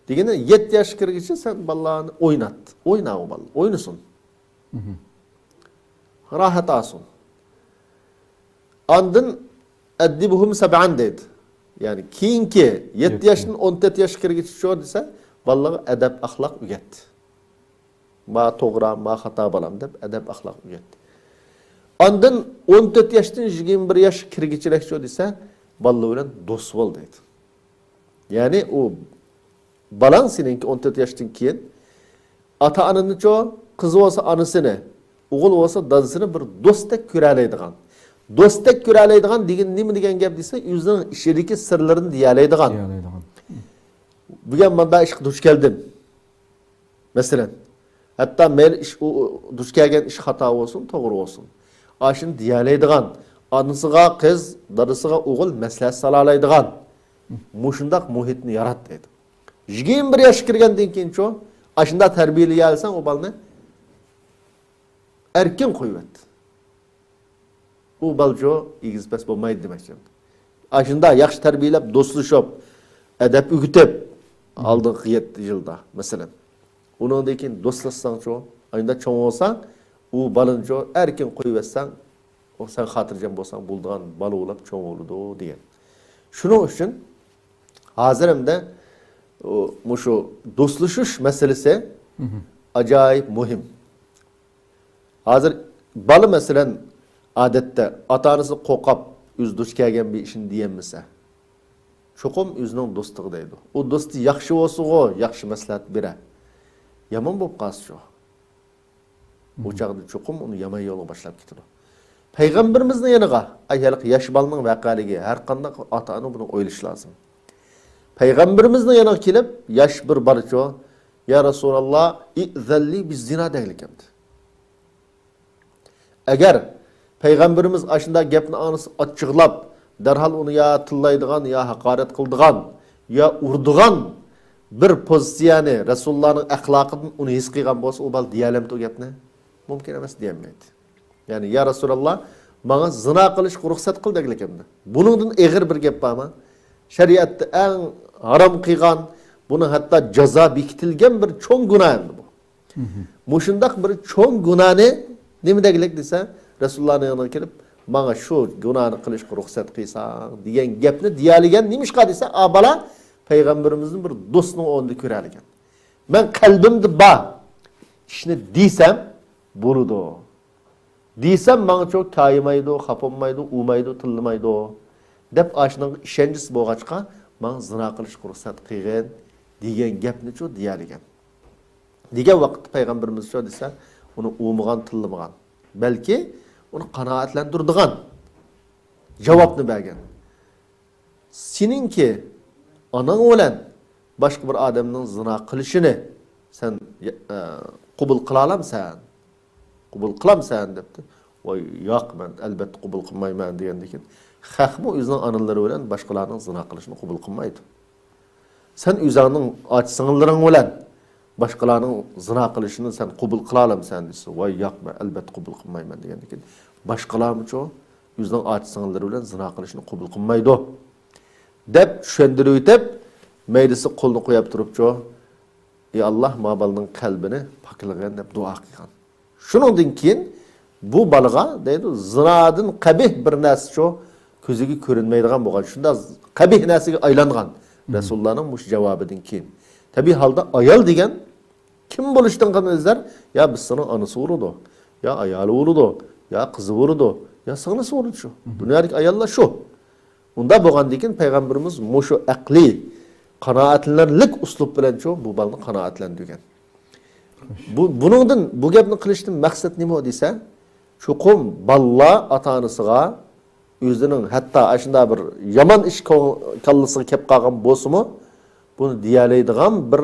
دېگىنى يەتتە ياشقا كىرگۈچە سەن بالىلارنى ئوينات. ئوينا ئۇ بالا. ئوينىسۇن. راھەت ئالسۇن. ئاندىن ئەددىبھۇم سەبئەن دەيدۇ. يەنى كېيىنكى يەتتە ياشتىن ئون تۆت ياشقا كىرگۈچە شۇ دېسە، بالىلارغا ئەدەپ ئەخلاق ئۆگەت. ما توغرا، ما خاتا بالام دەپ ئەدەپ ئەخلاق ئۆگەت. ئاندىن ئون تۆت ياشتىن يىگىرمە بىر ياشقا كىرگۈچىلەك شۇ دېسە، بالىلار بىلەن دوست بول دەيدۇ. يەنى ئۇ بالاڭ سېنىڭكى ئون تۆت ياشتىن كېيىن ئاتا-ئانىنىچۇ، قىزى بولسا ئانىسىنى، ئوغۇل بولسا دادىسىنى بىر دوستتەك كۆرەلەيدىغان. دوستتەك كۆرەلەيدىغان دېگىنى نېمە دېگەن گەپ دېسە، ئۆزىنىڭ ئىچىدىكى سىرلىرىنى دېيەلەيدىغان. دېيەلەيدىغان. بۈگۈن مۇنداق ئىشقا دۇچ كەلدىم. مەسىلەن، ھەتتا مەيلى ئىش، ئۇ، ئۇ دۇچ كەلگەن ئىش خاتا بولسۇن، توغرا بولسۇن. ئاشۇنى دېيەلەيدىغان، ئانىسىغا قىز، دادىسىغا ئوغۇل مەسلىھەت سالالايدىغان مۇشۇنداق مۇھىتنى يارات دەيدۇ. يىگىرمە بىر ياشقا كىرگەندىن كېيىنچۇ، ئاشۇنداق تەربىيەلىيەلىسەڭ ئۇ بالىنى، ئەركىن قويۇۋەت. ئۇ بالىچۇ ئېگىز پەس بولمايدۇ دېمەكچى. ئاشۇنداق ياخشى تەربىيەلەپ، دوستلىشىپ، ئەدەپ ئۆگىتىپ، ئالدىنقى يەتتە يىلدا، مەسىلەن. ئۇنىڭدىن كېيىن دوستلاشساڭچۇ، ئاينىدا چوڭ بولساڭ، ئۇ بالىنىچۇ ئەركىن قويۇۋەتسەڭ، ئۇ سەن خاتىرجەم بولساڭ بولىدىغان بالا بولۇپ چوڭ بولىدۇ دېگەن. شۇنىڭ ئۈچۈن ھازىر ئەمدى، ئۇ، مۇشۇ دوستلىشىش مەسىلىسى ئاجايىپ مۇھىم. ھازىر بالا، مەسىلەن، ئادەتتە ئاتا-ئانىسى قورقۇپ، ئۆزى دۇچ كەلگەن بىر ئىشنى دېيەلمىسە، چوقۇم ئۆزىنىڭ دوستىغا دەيدۇ. ئۇ دوستى ياخشى بولسىغۇ، ياخشى مەسلىھەت بېرە. يامان بولۇپ قالسىچۇ؟ ئۇ چاغدا چوقۇم ئۇنى يامان يولغا باشلاپ كېتىدۇ. پەيغەمبىرىمىزنىڭ يېنىغا، ئاي، ھېلىقى ياش بالىنىڭ ۋەقەلىكى، ھەر قانداق ئاتا-ئانا بۇنى ئويلىشى لازىم. پەيغەمبىرىمىزنىڭ يېنىغا كېلىپ، ياش بىر بالىچۇ، يا رەسۇلاللا، ئىئزەنلى بىززىنا دەگلىك ئەمدى. ئەگەر پەيغەمبىرىمىز ئاشۇنداق گەپنى ئاڭلىسا ئاچچىقلاپ، دەرھال ئۇنى يا تىللايدىغان، يا ھاقارەت قىلىدىغان، يا ئۇرىدىغان بىر پوزىتسىيەنى، رەسۇلۇللانىڭ ئەخلاقىدىن ئۇنى ھېس قىلغان بولسا، ئۇ بالا دېيەلەمدۇ ئۇ گەپنى؟ مۇمكىن ئەمەس، دېيەلمەيدۇ. يەنى، يا رەسۇلاللا، ماڭا زىنا قىلىشقا رۇخسەت قىل دەگلىك ئەمدى. بۇنىڭدىن ئېغىر بىر گەپ بارمۇ؟ شەرىئەتتە ئەڭ ھارام قىلغان، بۇنىڭ ھەتتا جازا بېكىتىلگەن بىر چوڭ گۇناھ ئەمدى بۇ. مۇشۇنداق بىر چوڭ گۇناھنى نېمە دەگلىك دېسە، رەسۇلۇللانىڭ يېنىغا كېلىپ، ماڭا شۇ گۇناھنى قىلىشقا رۇخسەت قىلساڭ دېگەن گەپنى دېيەلىگەن. نېمىشقا دېسە، ئا بالا پەيغەمبىرىمىزنى بىر دوستنىڭ ئورنىدا كۆرەلىگەن. مەن قەلبىمدە بار ئىشنى دېسەم بولىدۇ. دېسەم ماڭىچۇ كايىمايدۇ، خاپا بولمايدۇ، ئۇرمايدۇ، تىللىمايدۇ دەپ ئاشۇنىڭغا ئىشەنچىسى بولغاچقا، ماڭا زىنا قىلىشقا رۇخسەت قىلغىن دېگەن گەپنىچۇ دېيەلىگەن. دېگەن ۋاقىتتا پەيغەمبىرىمىزچۇ دېسە، ئۇنى ئۇرمىغان، تىللىمىغان، بەلكى ئۇنى قانائەتلەندۈرىدىغان جاۋابنى بەرگەن. سېنىڭكى ئاناڭ بىلەن باشقا بىر ئادەمنىڭ زىنا قىلىشىنى سەن، ئە، قوبۇل قىلالامسەن؟ قوبۇل قىلامسەن؟ دەپتۇ. ۋاي، ياق، مەن ئەلبەتتە قوبۇل قىلمايمەن، دېگەندىكىن، خەقمۇ ئۆزىنىڭ ئانىلىرى بىلەن باشقىلارنىڭ زىنا قىلىشىنى قوبۇل قىلمايدۇ. سەن ئۆزۈڭنىڭ ئاچا-سىڭىللىرىڭ بىلەن باشقىلارنىڭ زىنا قىلىشىنى سەن قوبۇل قىلالامسەن؟ دېسە، ۋاي، ياق، مەن ئەلبەتتە قوبۇل قىلمايمەن، دېگەندىكىن، باشقىلارمۇچۇ ئۆزىنىڭ ئاچا-سىڭىللىرى بىلەن زىنا قىلىشنى قوبۇل قىلمايدۇ، دەپ چۈشەندۈرۈۋېتىپ، مەيدىسى قولىنى قويۇپ تۇرۇپچۇ، ئى ئاللا، ما بالىنىڭ قەلبىنى پاكلىغىن دەپ دۇئا قىلغان. شۇنىڭدىن كېيىن بۇ بالىغا دەيدۇ، زىنادىن قەبىھ بىر نەرسىچۇ كۆزىگە كۆرۈنمەيدىغان بولغان، شۇنداق قەبىھ نەرسىگە ئايلانغان. رەسۇلۇللانىڭ مۇشۇ جاۋابىدىن كېيىن. تەبىئىي ھالدا ئايال دېگەن كىم بولۇشتىن قەتئىينەزەر، يا بىز سېنىڭ ئانىسى بولىدۇ، يا ئايالى بولىدۇ، يا قىزى بولىدۇ، يا سىڭلىسى بولىدۇ شۇ. دۇنيادىكى ئاياللار شۇ. ئۇنداق بولغاندىن كېيىن پەيغەمبىرىمىز مۇشۇ ئەقلىي، قانائەتلىنەرلىك ئۇسلۇب بىلەنچۇ بۇ بالىنى قانائەتلەندۈرگەن. بۇ، بۇنىڭدىن، بۇ گەپنى قىلىشتىن مەقسەت نېمە دېسە، چوقۇم بالىلار ئاتا-ئانىسىغا ئۆزىنىڭ ھەتتا ئاشۇنداق بىر يامان ئىش كۆڭ-، كاللىسىغا كەپ قالغان بولسىمۇ، بۇنى دېيەلەيدىغان بىر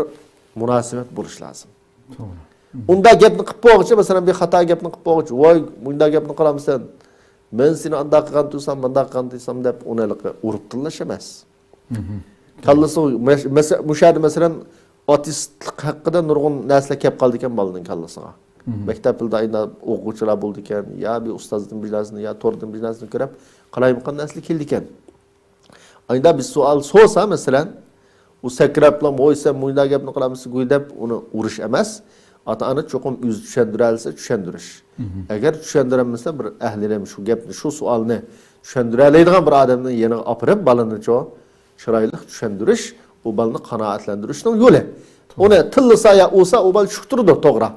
مۇناسىۋەت بولۇشى لازىم. توغرا. ئۇنداق گەپنى قىلىپ بولغۇچە، مەسىلەن، بىر خاتا گەپنى قىلىپ بولغۇچە، ۋاي، مۇنداق گەپنى قىلامسەن، مەن سېنى ئانداق قىلغان تۇرسام، مۇنداق قىلغان تۇرسام دەپ، ئۇنى ھېلىقى ئۇرۇپ تىللاش ئەمەس. كاللىسى مەس-، مەس-، مۇشۇ يەردە، مەسىلەن، ئاتېئىستلىق ھەققىدە نۇرغۇن نەرسىلەر كەپ قالىدىكەن بالىنىڭ كاللىسىغا. مەكتەپلەردە ئاينا ئوقۇغۇچىلار بولىدىكەن، يا بىر ئۇستازدىن بىر نەرسىنى، يا توردىن بىر نەرسىنى كۆرۈپ، قالايمىقان نەرسىلەر كېلىدىكەن. ئايدا بىر سوئال سورىسا، مەسىلەن، ئۇ سەكرەپلا، ۋوي، سەن مۇنداق گەپنى قىلامسەن گۇي دەپ، ئۇنى ئۇرۇش ئەمەس. ئاتا-ئانا چوقۇم ئۆزى چۈشەندۈرەلىسە، چۈشەندۈرۈش. ئەگەر چۈشەندۈرەلمىسە، بىر ئەھلىلەم شۇ گەپنى، شۇ سوئالنى چۈشەندۈرەلەيدىغان بىر ئادەمنىڭ يېنىغا ئاپىرىپ، بالىنىچۇ چىرايلىق چۈشەندۈرۈش، ئۇ بالىنى قانائەتلەندۈرۈشنىڭ يولى. ئۇنى تىللىسا يا ئۇرسا، ئۇ بالا چۈشكۈتتۈرىدۇ، توغرا.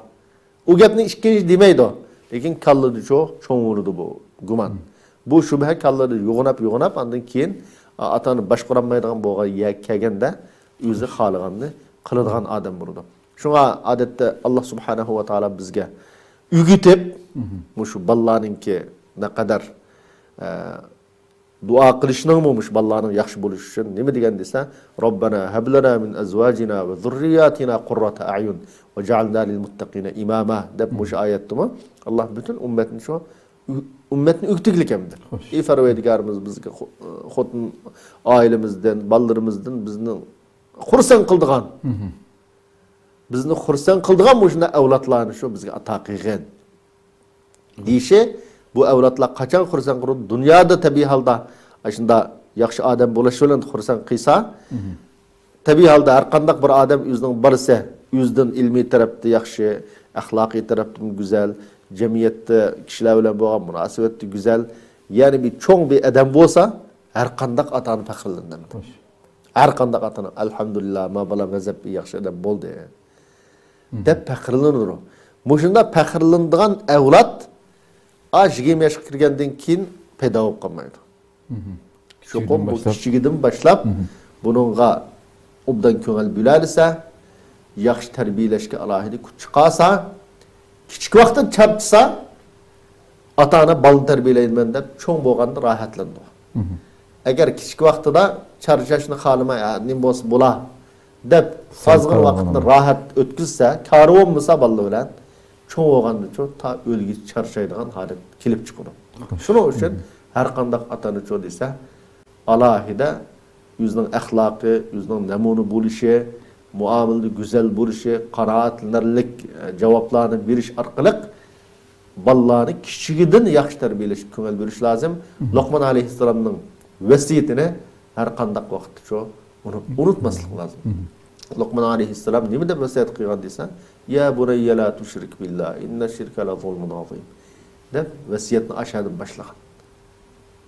ئۇ گەپنى ئىككىنچى دېمەيدۇ. لېكىن كاللىدىچۇ چوڭ ئۇرىدۇ بۇ گۇمان. بۇ شۈبھە كاللىدا يوغىناپ، يوغىناپ، ئاندىن كېيىن، ئا-، ئاتا-ئانا باشقۇرالمايدىغان بولغان يەرگە كەلگەندە، ئۆزى خالىغاننى قىلىدىغان ئادەم بولىدۇ. شۇڭا ئادەتتە ئاللا سۇبھانەھۇ ۋە تائالا بىزگە ئۆگىتىپ، مۇشۇ بالىلارنىڭكى نەقەدەر، ئە، دۇئا قىلىشنىڭمۇ مۇشۇ بالىلارنىڭ ياخشى بولۇشى ئۈچۈن نېمە دېگەن دېسە، ربنا هب لنا من أزواجنا وذرياتنا قرة أعين واجعلنا للمتقين إماما دەپ مۇشۇ ئايەتتىمۇ ئاللا پۈتۈن ئۈممەتنى شۇ، ئۈممەتنى ئۆگىتىگلىك ئەمدى. ئى پەرۋەردىگارىمىز، بىزگە خو-، خوتۇن ئائىلىمىزدىن، بالىلىرىمىزدىن بىزنى خۇرسەن قىلىدىغان، بىزنى خۇرسەن قىلىدىغان مۇشۇنداق ئەۋلادلارنى شۇ بىزگە ئاتا قىلغىن. دېيىشى، بۇ ئەۋلادلار قاچان خۇرسەن قىلىدۇ؟ دۇنيادا تەبىئىي ھالدا ئاشۇنداق ياخشى ئادەم بولۇش بىلەن خۇرسەن قىلسا، تەبىئىي ھالدا ھەر قانداق بىر ئادەم ئۆزىنىڭ بالىسى ئۆزىدىن ئىلمىي تەرەپتە ياخشى، ئەخلاقىي تەرەپتىن گۈزەل، جەمئىيەتتە كىشىلەر بىلەن بولغان مۇناسىۋەتتە گۈزەل، يەنى بىر چوڭ بىر ئادەم بولسا، ھەر قانداق ئاتا-ئانا پەخىرلىنىدۇ. ھەر قانداق ئاتا-ئانا، ئەلھەمدۇلىللا، ما بالام غەزەپى ياخشى ئادەم بولدى، دەپ پەخىرلىنىدۇ. مۇشۇنداق پەخىرلىنىدىغان ئەۋلاد، ئا، يىگىرمە ياشقا كىرگەندىن كېيىن پەيدا بولۇپ قالمايدۇ. چوقۇم بۇ كىچىكىدىن باشلاپ بۇنىڭغا ئوبدان كۆڭۈل بۆلەلىسە، ياخشى تەربىيەلەشكە ئالاھىدە كۈچ چىقارسا، كىچىك ۋاقتىدا چارچىسا، ئاتا-ئانا بالىنى تەربىيەلەيمەن دەپ چوڭ بولغاندا راھەتلىنىدۇ. ئەگەر كىچىك ۋاقتىدا چارچاشنى خالىماي، «ھە، نېمە بولسا بولا» دەپ ئازغىنە ۋاقىتنى راھەت ئۆتكۈزسە، كارى بولمىسا بالىلار بىلەن، چوڭ بولغاندىچۇ تا ئۆلگۈچە چارچايدىغان ھالەت كېلىپ چىقىدۇ. شۇنىڭ ئۈچۈن ھەر قانداق ئاتا-ئانىچۇ دېسە، ئالاھىدە ئۆزىنىڭ ئەخلاقى، ئۆزىنىڭ نەمۇنە بولۇشى، مۇئامىلىدە گۈزەل بولۇشى، قانائەتلىنەرلىك، ئە، جاۋابلارنى بېرىش ئارقىلىق بالىلارنى كىچىكىدىن ياخشى تەربىيەلەشكە كۆڭۈل بۆلۈش لازىم. لوقمان ئەلەيھىسسالامنىڭ ۋەسىيىتىنى ھەر قانداق ۋاقىتتىچۇ ئۇنۇپ-، ئۇنتۇماسلىق لازىم. لوقمان ئەلەيھىسسالام نېمە دەپ ۋەسىيەت قىلغان دېسە، يا بۇنەييە لا تۇشرىك بىللا، ئىننە شىركە لە زۇلمۇن ئازىم، دەپ ۋەسىيەتنى ئاشۇ يەردىن باشلىغان.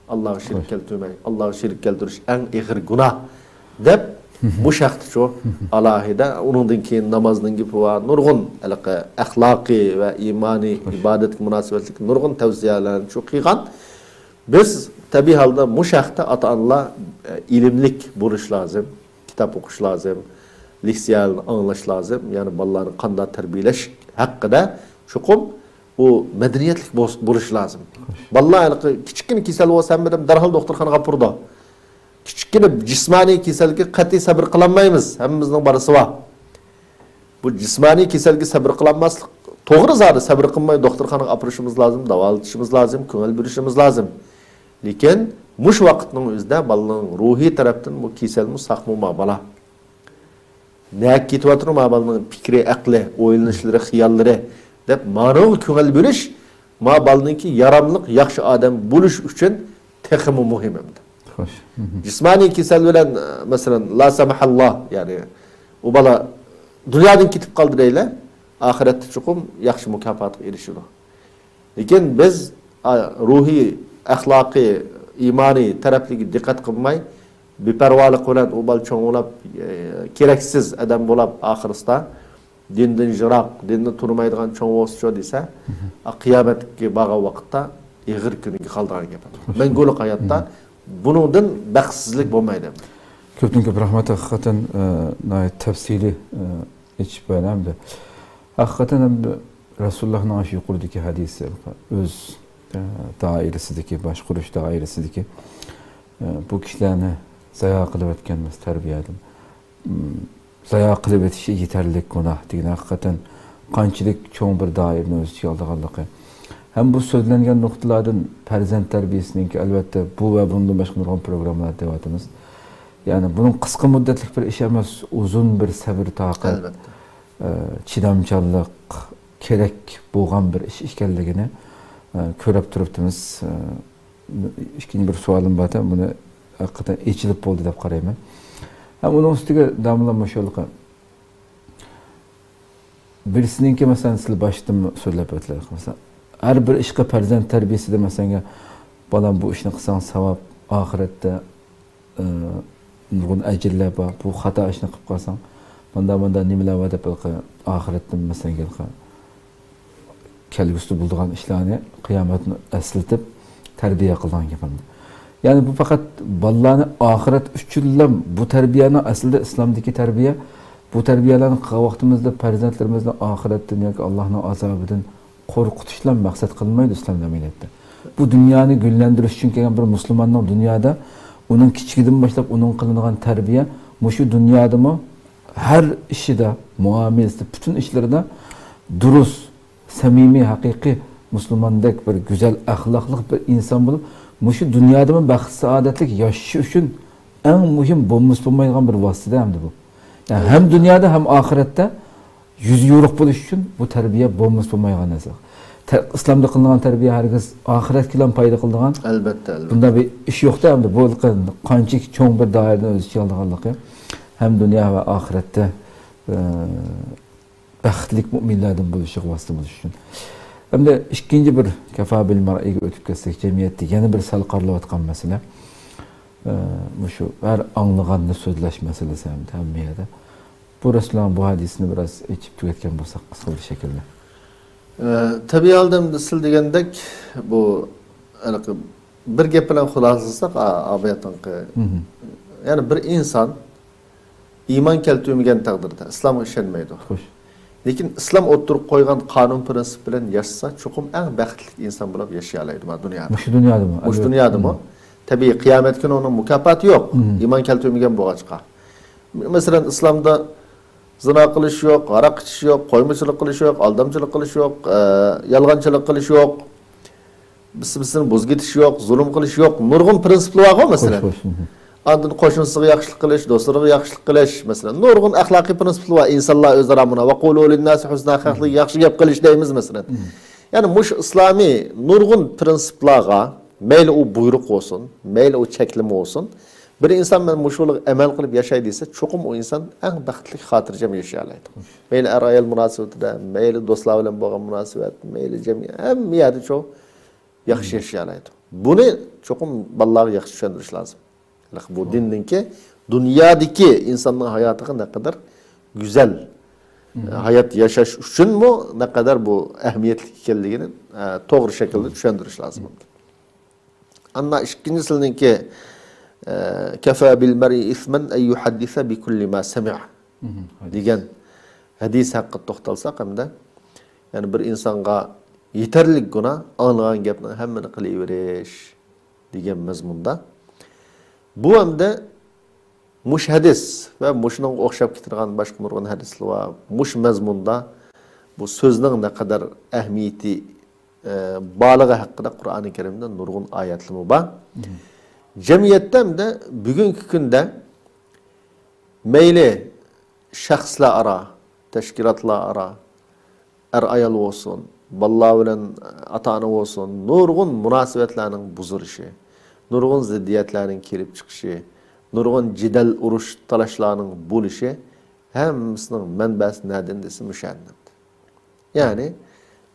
ئاللاغا شېرىك كەلتۈرمەڭ. ئاللاغا شېرىك كەلتۈرۈش ئەڭ ئېغىر گۇناھ، دەپ مۇشۇ ھەقتىچۇ ئالاھىدە، ئۇنىڭدىن كېيىن نامازنىڭ گېپى بار، نۇرغۇن ھېلىقى ئەخلاقىي ۋە ئىمانىي ئىبادەتكە مۇناسىۋەتلىك نۇرغۇن تەۋسىيەلەرنىچۇ قىلغان. بىز تەبىئىي ھالدا مۇشۇ ھەقتە ئاتا-ئانىلار، ئە، ئىلىملىك بولۇش لازىم، كىتاب ئوقۇش لازىم، لېكسىيەلەرنى ئاڭلاش لازىم، يەنى بالىلارنى قانداق تەربىيەلەش ھەققىدە چوقۇم ئۇ مەدەنىيەتلىك بولس-، بولۇشى لازىم. بالىلار ھېلىقى كىچىككىنە كېسەل بولسا ھەممە ئادەم دەرھال دوختۇرخانىغا ئاپىرىدۇ. كىچىككىنە جىسمانىي كېسەلگە قەتئىي سەۋر قىلالمايمىز، ھەممىمىزنىڭ بالىسى بار. بۇ جىسمانىي كېسەلگە سەۋر قىلالماسلىق توغرا زادى، سەۋر قىلماي دوختۇرخانىغا ئاپىرىشىمىز لازىم، داۋالىتىشىمىز لازىم، كۆڭۈل بۆلۈشىمىز لازىم. لېكىن مۇشۇ ۋاقىتنىڭ ئۆزىدە بالىنىڭ روھىي تەرەپتىن بۇ كېسەلمۇ ساقمۇ ما بالا. نەگە كېتىۋاتىدۇ ما بالىنىڭ پىكرى، ئەقلى، ئويلىنىشلىرى، خىياللىرى دەپ مانىڭغا كۆڭۈل بۆلۈش ما بالىنىڭكى ياراملىق، ياخشى ئادەم بولۇش ئۈچۈن تېخىمۇ مۇھىم ئەمدى. خوش. جىسمانىي كېسەل بىلەن، ئە، مەسىلەن، لا ساماھاللا، يەنى ئۇ بالا دۇنيادىن كېتىپ قالدى دەيلى، ئاخىرەتتە چوقۇم ياخشى مۇكاپاتقا ئېرىشىدۇ. لېكىن بىز، ئا، روھىي، ئەخلاقىي، ئىمانىي تەرەپلىرىگە دىققەت قىلماي، بىپەرۋالىق بىلەن ئۇ بالا چوڭ بولاپ، ئە، كېرەكسىز ئادەم بولاپ، ئاخىرسىدا دىندىن يىراق، دىننى تونۇمايدىغان چوڭ بولسىچۇ دېسە، ئا، قىيامەتكە بارغان ۋاقىتتا ئېغىر كۈنگە قالىدىغان گەپ. مەڭگۈلۈك ھاياتتا بۇنىڭدىن بەختسىزلىك بولمايدۇ. كۆپتىن كۆپ رەھمەت، ھەقىقەتەن، ئە، ناھايىتى تەپسىلىي، ئە، ئېچىپ بەردى ھەمدە. ھەقىقەتەن ھەم رەسۇلۇللاھنىڭ ئاشۇ يۇقىرىدىكى ھەدىسى، ئۆز، ئە، دائىرىسىدىكى، باشقۇرۇش دائىرىسىدىكى، ئە، بۇ كىشىلەرنى زايا قىلىۋەتكەنمىز تەربىيەدىن. م، زايا قىلىۋېتىش يېتەرلىك گۇناھ دېگەن ھەقىقەتەن قانچىلىك چوڭ بىر دائىرىنى ئۆز ئىچىگە ئالىدىغانلىقى. ھەم بۇ سۆزلەنگەن نۇقتىلەردىن پەرزەنت تەربىيەسىنىڭكى، ئەلۋەتتە، بۇ ۋە بۇندىن باشقا نۇرغۇن پروگراممىلار دەۋاتىمىز. يەنى بۇنىڭ قىسقا مۇددەتلىك بىر ئىش ئەمەس، ئۇزۇن بىر سەۋر تاقەت، ئەلۋەتتە. ئە، چىدامچانلىق كېرەك بولغان بىر ئىش ئىكەنلىكىنى، ئە، كۆرۈپ تۇرۇپتىمىز. ئە، ئىككىنچى بىر سوئالىم بار، بۇنى ھەقىقەتەن ئېچىلىپ بولدى دەپ قارايمەن. ھەم ئۇنىڭ ئۈستىگە داملا مۇشۇ بىرسىنىڭكى، مەسىلەن، سىلەر باشتىن سۆزلەپ ئۆتتىلەر. مەسىلەن، ھەر بىر ئىشقا پەرزەنت تەربىيەسىدە، مەسىلەن، بالام، بۇ ئىشنى قىلساڭ ساۋاب، ئاخىرەتتە، ئى، نۇرغۇن ئەجىرلەر بار. بۇ خاتا ئىشنى قىلىپ قالساڭ، مۇنداق، مۇنداق نېمىلەر بار دەپ، ھېلىقى ئاخىرەتتىن، مەسىلەن، ھېلىقى كەلگۈسىدە بولىدىغان ئىشلارنى، قىيامەتنى ئەسلىتىپ تەربىيە قىلىدىغان گەپ ئەمدى. يەنى بۇ پەقەت بالىلارنى ئاخىرەت ئۈچۈنلا، بۇ تەربىيەنىڭ ئەسلىدە ئىسلامدىكى تەربىيە، بۇ تەربىيەلەرنى قىلغان ۋاقتىمىزدا پەرزەنتلىرىمىزنى ئاخىرەتتىن ياكى ئاللاھنىڭ ئازابىدىن قورقۇتۇشلا مەقسەت قىلمايدۇ ئىسلام ئەمەلىيەتتە. بۇ دۇنيانى گۈللەندۈرۈش ئۈچۈن كەلگەن بىر مۇسۇلماننىڭ دۇنيادا ئۇنىڭ كىچىكىدىن باشلاپ ئۇنىڭ قىلىنغان تەربىيە مۇشۇ دۇنيادىمۇ ھەر ئىشىدا، مۇئامىلىسىدە، پۈتۈن ئىشلىرىدا دۇرۇس، سەمىمىي، ھەقىقىي مۇسۇلماندەك بىر گۈزەل ئەخلاقلىق بىر ئىنسان بولۇپ، مۇشۇ دۇنيادىمۇ بەخت-سائادەتلىك ياشىشى ئۈچۈن ئەڭ مۇھىم بولمىسا بولمايدىغان بىر ۋاسىتە ئەمدى بۇ. يەنى ھەم دۇنيادا، ھەم ئاخىرەتتە يۈزى يورۇق بولۇش ئۈچۈن بۇ تەربىيە بولمىسا بولمايدىغان نەرسە. تە-، ئىسلامدا قىلىنغان تەربىيە ھەرگىز ئاخىرەتكىلا پايدا قىلىدىغان، ئەلۋەتتە، ئەلۋەتتە، بۇنداق بىر ئىش يوقتا ئەمدى. بۇ قانچىلىك چوڭ بىر دائىرىنى ئۆز ئىچىگە ئالىدىغانلىقى ھەم دۇنيا ۋە ئاخىرەتتە، ئە، بەختلىك مۇئمىنلەردىن بولۇشىغا ۋاسىتە بولۇش ئۈچۈن. ئەمدى ئىككىنچى بىر كەفا بىل مەرئىگە ئۆتۈپ كەتسەك، جەمئىيەتتە يەنە بىر سەل قارىلىۋاتقان مەسىلە، ئە، مۇشۇ ھەر ئاڭلىغاننى سۆزلەش مەسىلىسى ھەمدە ھەممە يەردە. بۇ رەسۇلۇللا بۇ ھەدىسنى بىراز ئېچىپ تۈگەتكەن بولساق قىسقا بىر شەكىلدە. ئە، تەبىئىي ھالدا ئەمدى سىز دېگەندەك، بۇ ھېلىقى بىر گەپ بىلەن خۇلاسىلىساق، ئا-، ئاباياتنىڭكى، مھم، يەنى بىر ئىنسان ئىمان كەلتۈرمىگەن تەقدىردە، ئىسلامغا ئىشەنمەيدۇ. خوش. لېكىن ئىسلام ئوتتۇرىغا قويغان قانۇن پىرىنسىپ بىلەن ياشىسا، چوقۇم ئەڭ بەختلىك ئىنسان بولۇپ ياشىيالايدۇ مانا دۇنيادا. مۇشۇ دۇنيادىمۇ؟ مۇشۇ ئەلۋەتتە. دۇنيادىمۇ. مم. تەبىئىي، قىيامەتكە كۈنى ئۇنىڭ مۇكاپاتى يوق. مم. ئىمان كەلتۈرمىگەن بولغاچقا. مەسىلەن، ئىسلامدا زىنا قىلىش يوق، ھاراق ئىچىش يوق، قويمىچىلىق قىلىش يوق، ئالدامچىلىق قىلىش يوق، ئە، يالغانچىلىق قىلىش يوق. بىرسى-بىرسىنى بۇزۇۋېتىش يوق، زۇلۇم قىلىش يوق، نۇرغۇن پىرىنسىپلار بارغۇ، مەسىلەن. خوش، خوش. مھم. ئاندىن قوشنىسىغا ياخشىلىق قىلىش، دوستلىرىغا ياخشىلىق قىلىش، مەسىلەن. نۇرغۇن ئەخلاقىي پىرىنسىپلار بار، ئىنسانلار ئۆزئارا مۇنا، ۋەقۇلۇ لىنناسى ھۇسنا، خەلققە ياخشى گەپ قىلىش دەيمىز، مەسىلەن. مھم. يەنى مۇشۇ ئىسلامىي نۇرغۇن پىرىنسىپلارغا، مەيلى ئۇ بۇيرۇق بولسۇن، مەيلى ئۇ چەكلىمە بولسۇن، بىر ئىنسان مەن مۇشۇلارغا ئەمەل قىلىپ ياشاي دېسە، چوقۇم ئۇ ئىنسان ئەڭ بەختلىك، خاتىرجەم ياشىيالايدۇ. مەيلى ئەر-ئايال مۇناسىۋىتىدە، مەيلى دوستلار بىلەن بولغان مۇناسىۋەت، مەيلى جەمئىيەت، ھەممە يەردە چوڭ ياخشى ياشىيالايدۇ. بۇنى چوقۇم بالىلارغا ياخشى چۈشەندۈرۈش لازىم. بۇ دىننىڭكى دۇنيادىكى ئىنساننىڭ ھاياتىغا نەقەدەر گۈزەل، مم، ھايات ياشاش ئۈچۈنمۇ نەقەدەر بۇ ئەھمىيەتلىك ئىكەنلىكىنى، ئە، توغرا شەكىلدە چۈشەندۈرۈش لازىم. ئاندىن ئىككىنچىسىنىڭكى، ئە، كەفا بىل مەرئى ئىسمەن ئەن يۇھەددىسە بىكۇللى ما سەمىئە، مم، ھەدىس، دېگەن ھەدىس ھەققىدە توختالساق ھەمدە، يەنى بىر ئىنسانغا يېتەرلىك گۇناھ ئاڭلىغان گەپنىڭ ھەممىنى قىلىۋېرىش دېگەن مەزمۇندا. بۇ ھەمدە مۇشۇ ھەدىس ۋە مۇشۇنىڭغا ئوخشاپ كېتىدىغان باشقا نۇرغۇن ھەدىسلەر بار. مۇشۇ مەزمۇندا بۇ سۆزنىڭ نەقەدەر ئەھمىيىتى، ئە، بارلىقى ھەققىدە قۇرئانى كەرىمدە نۇرغۇن ئايەتلىرىمۇ بار. مم. جەمئىيەتتە ھەمدە بۈگۈنكى كۈندە مەيلى شەخسلەر ئارا، تەشكىلاتلار ئارا، ئەر-ئايال بولسۇن، بالىلار بىلەن ئاتا-ئانا بولسۇن، نۇرغۇن مۇناسىۋەتلەرنىڭ بۇزۇلۇشى، نۇرغۇن زىددىيەتلەرنىڭ كېلىپ چىقىشى، نۇرغۇن جېدەل، ئۇرۇش، تالاشلارنىڭ بولۇشى ھەممىسىنىڭ مەنبەسى نەدىن دېسە مۇشۇ يەردىن. يەنى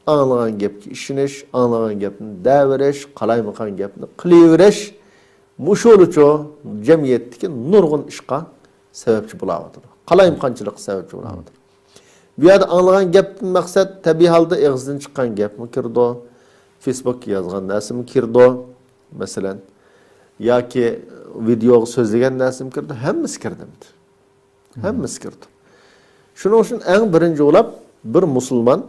ئاڭلىغان گەپكە ئىشىنىش، ئاڭلىغان گەپنى دەۋېرىش، قالايمىقان گەپنى قىلىۋېرىش، مۇشۇلىچۇ جەمئىيەتتىكى نۇرغۇن ئىشقا سەۋەبچى بولاۋاتىدۇ. قالايمىقانچىلىققا سەۋەبچى بولاۋاتىدۇ. بۇ يەردە ئاڭلىغان گەپتىن مەقسەت تەبىئىي ھالدا ئېغىزدىن چىققان گەپمۇ كىرىدۇ، فېيسبۇككا يازغان نەرسىمۇ كىرىدۇ، مەسىلەن، ياكى ۋىدېئوغا سۆزلىگەن نەرسىمۇ كىرىدۇ، ھەممىسى كىردى ئەمدى. ھەممىسى كىرىدۇ. شۇنىڭ ئۈچۈن ئەڭ بىرىنچى بولۇپ بىر مۇسۇلمان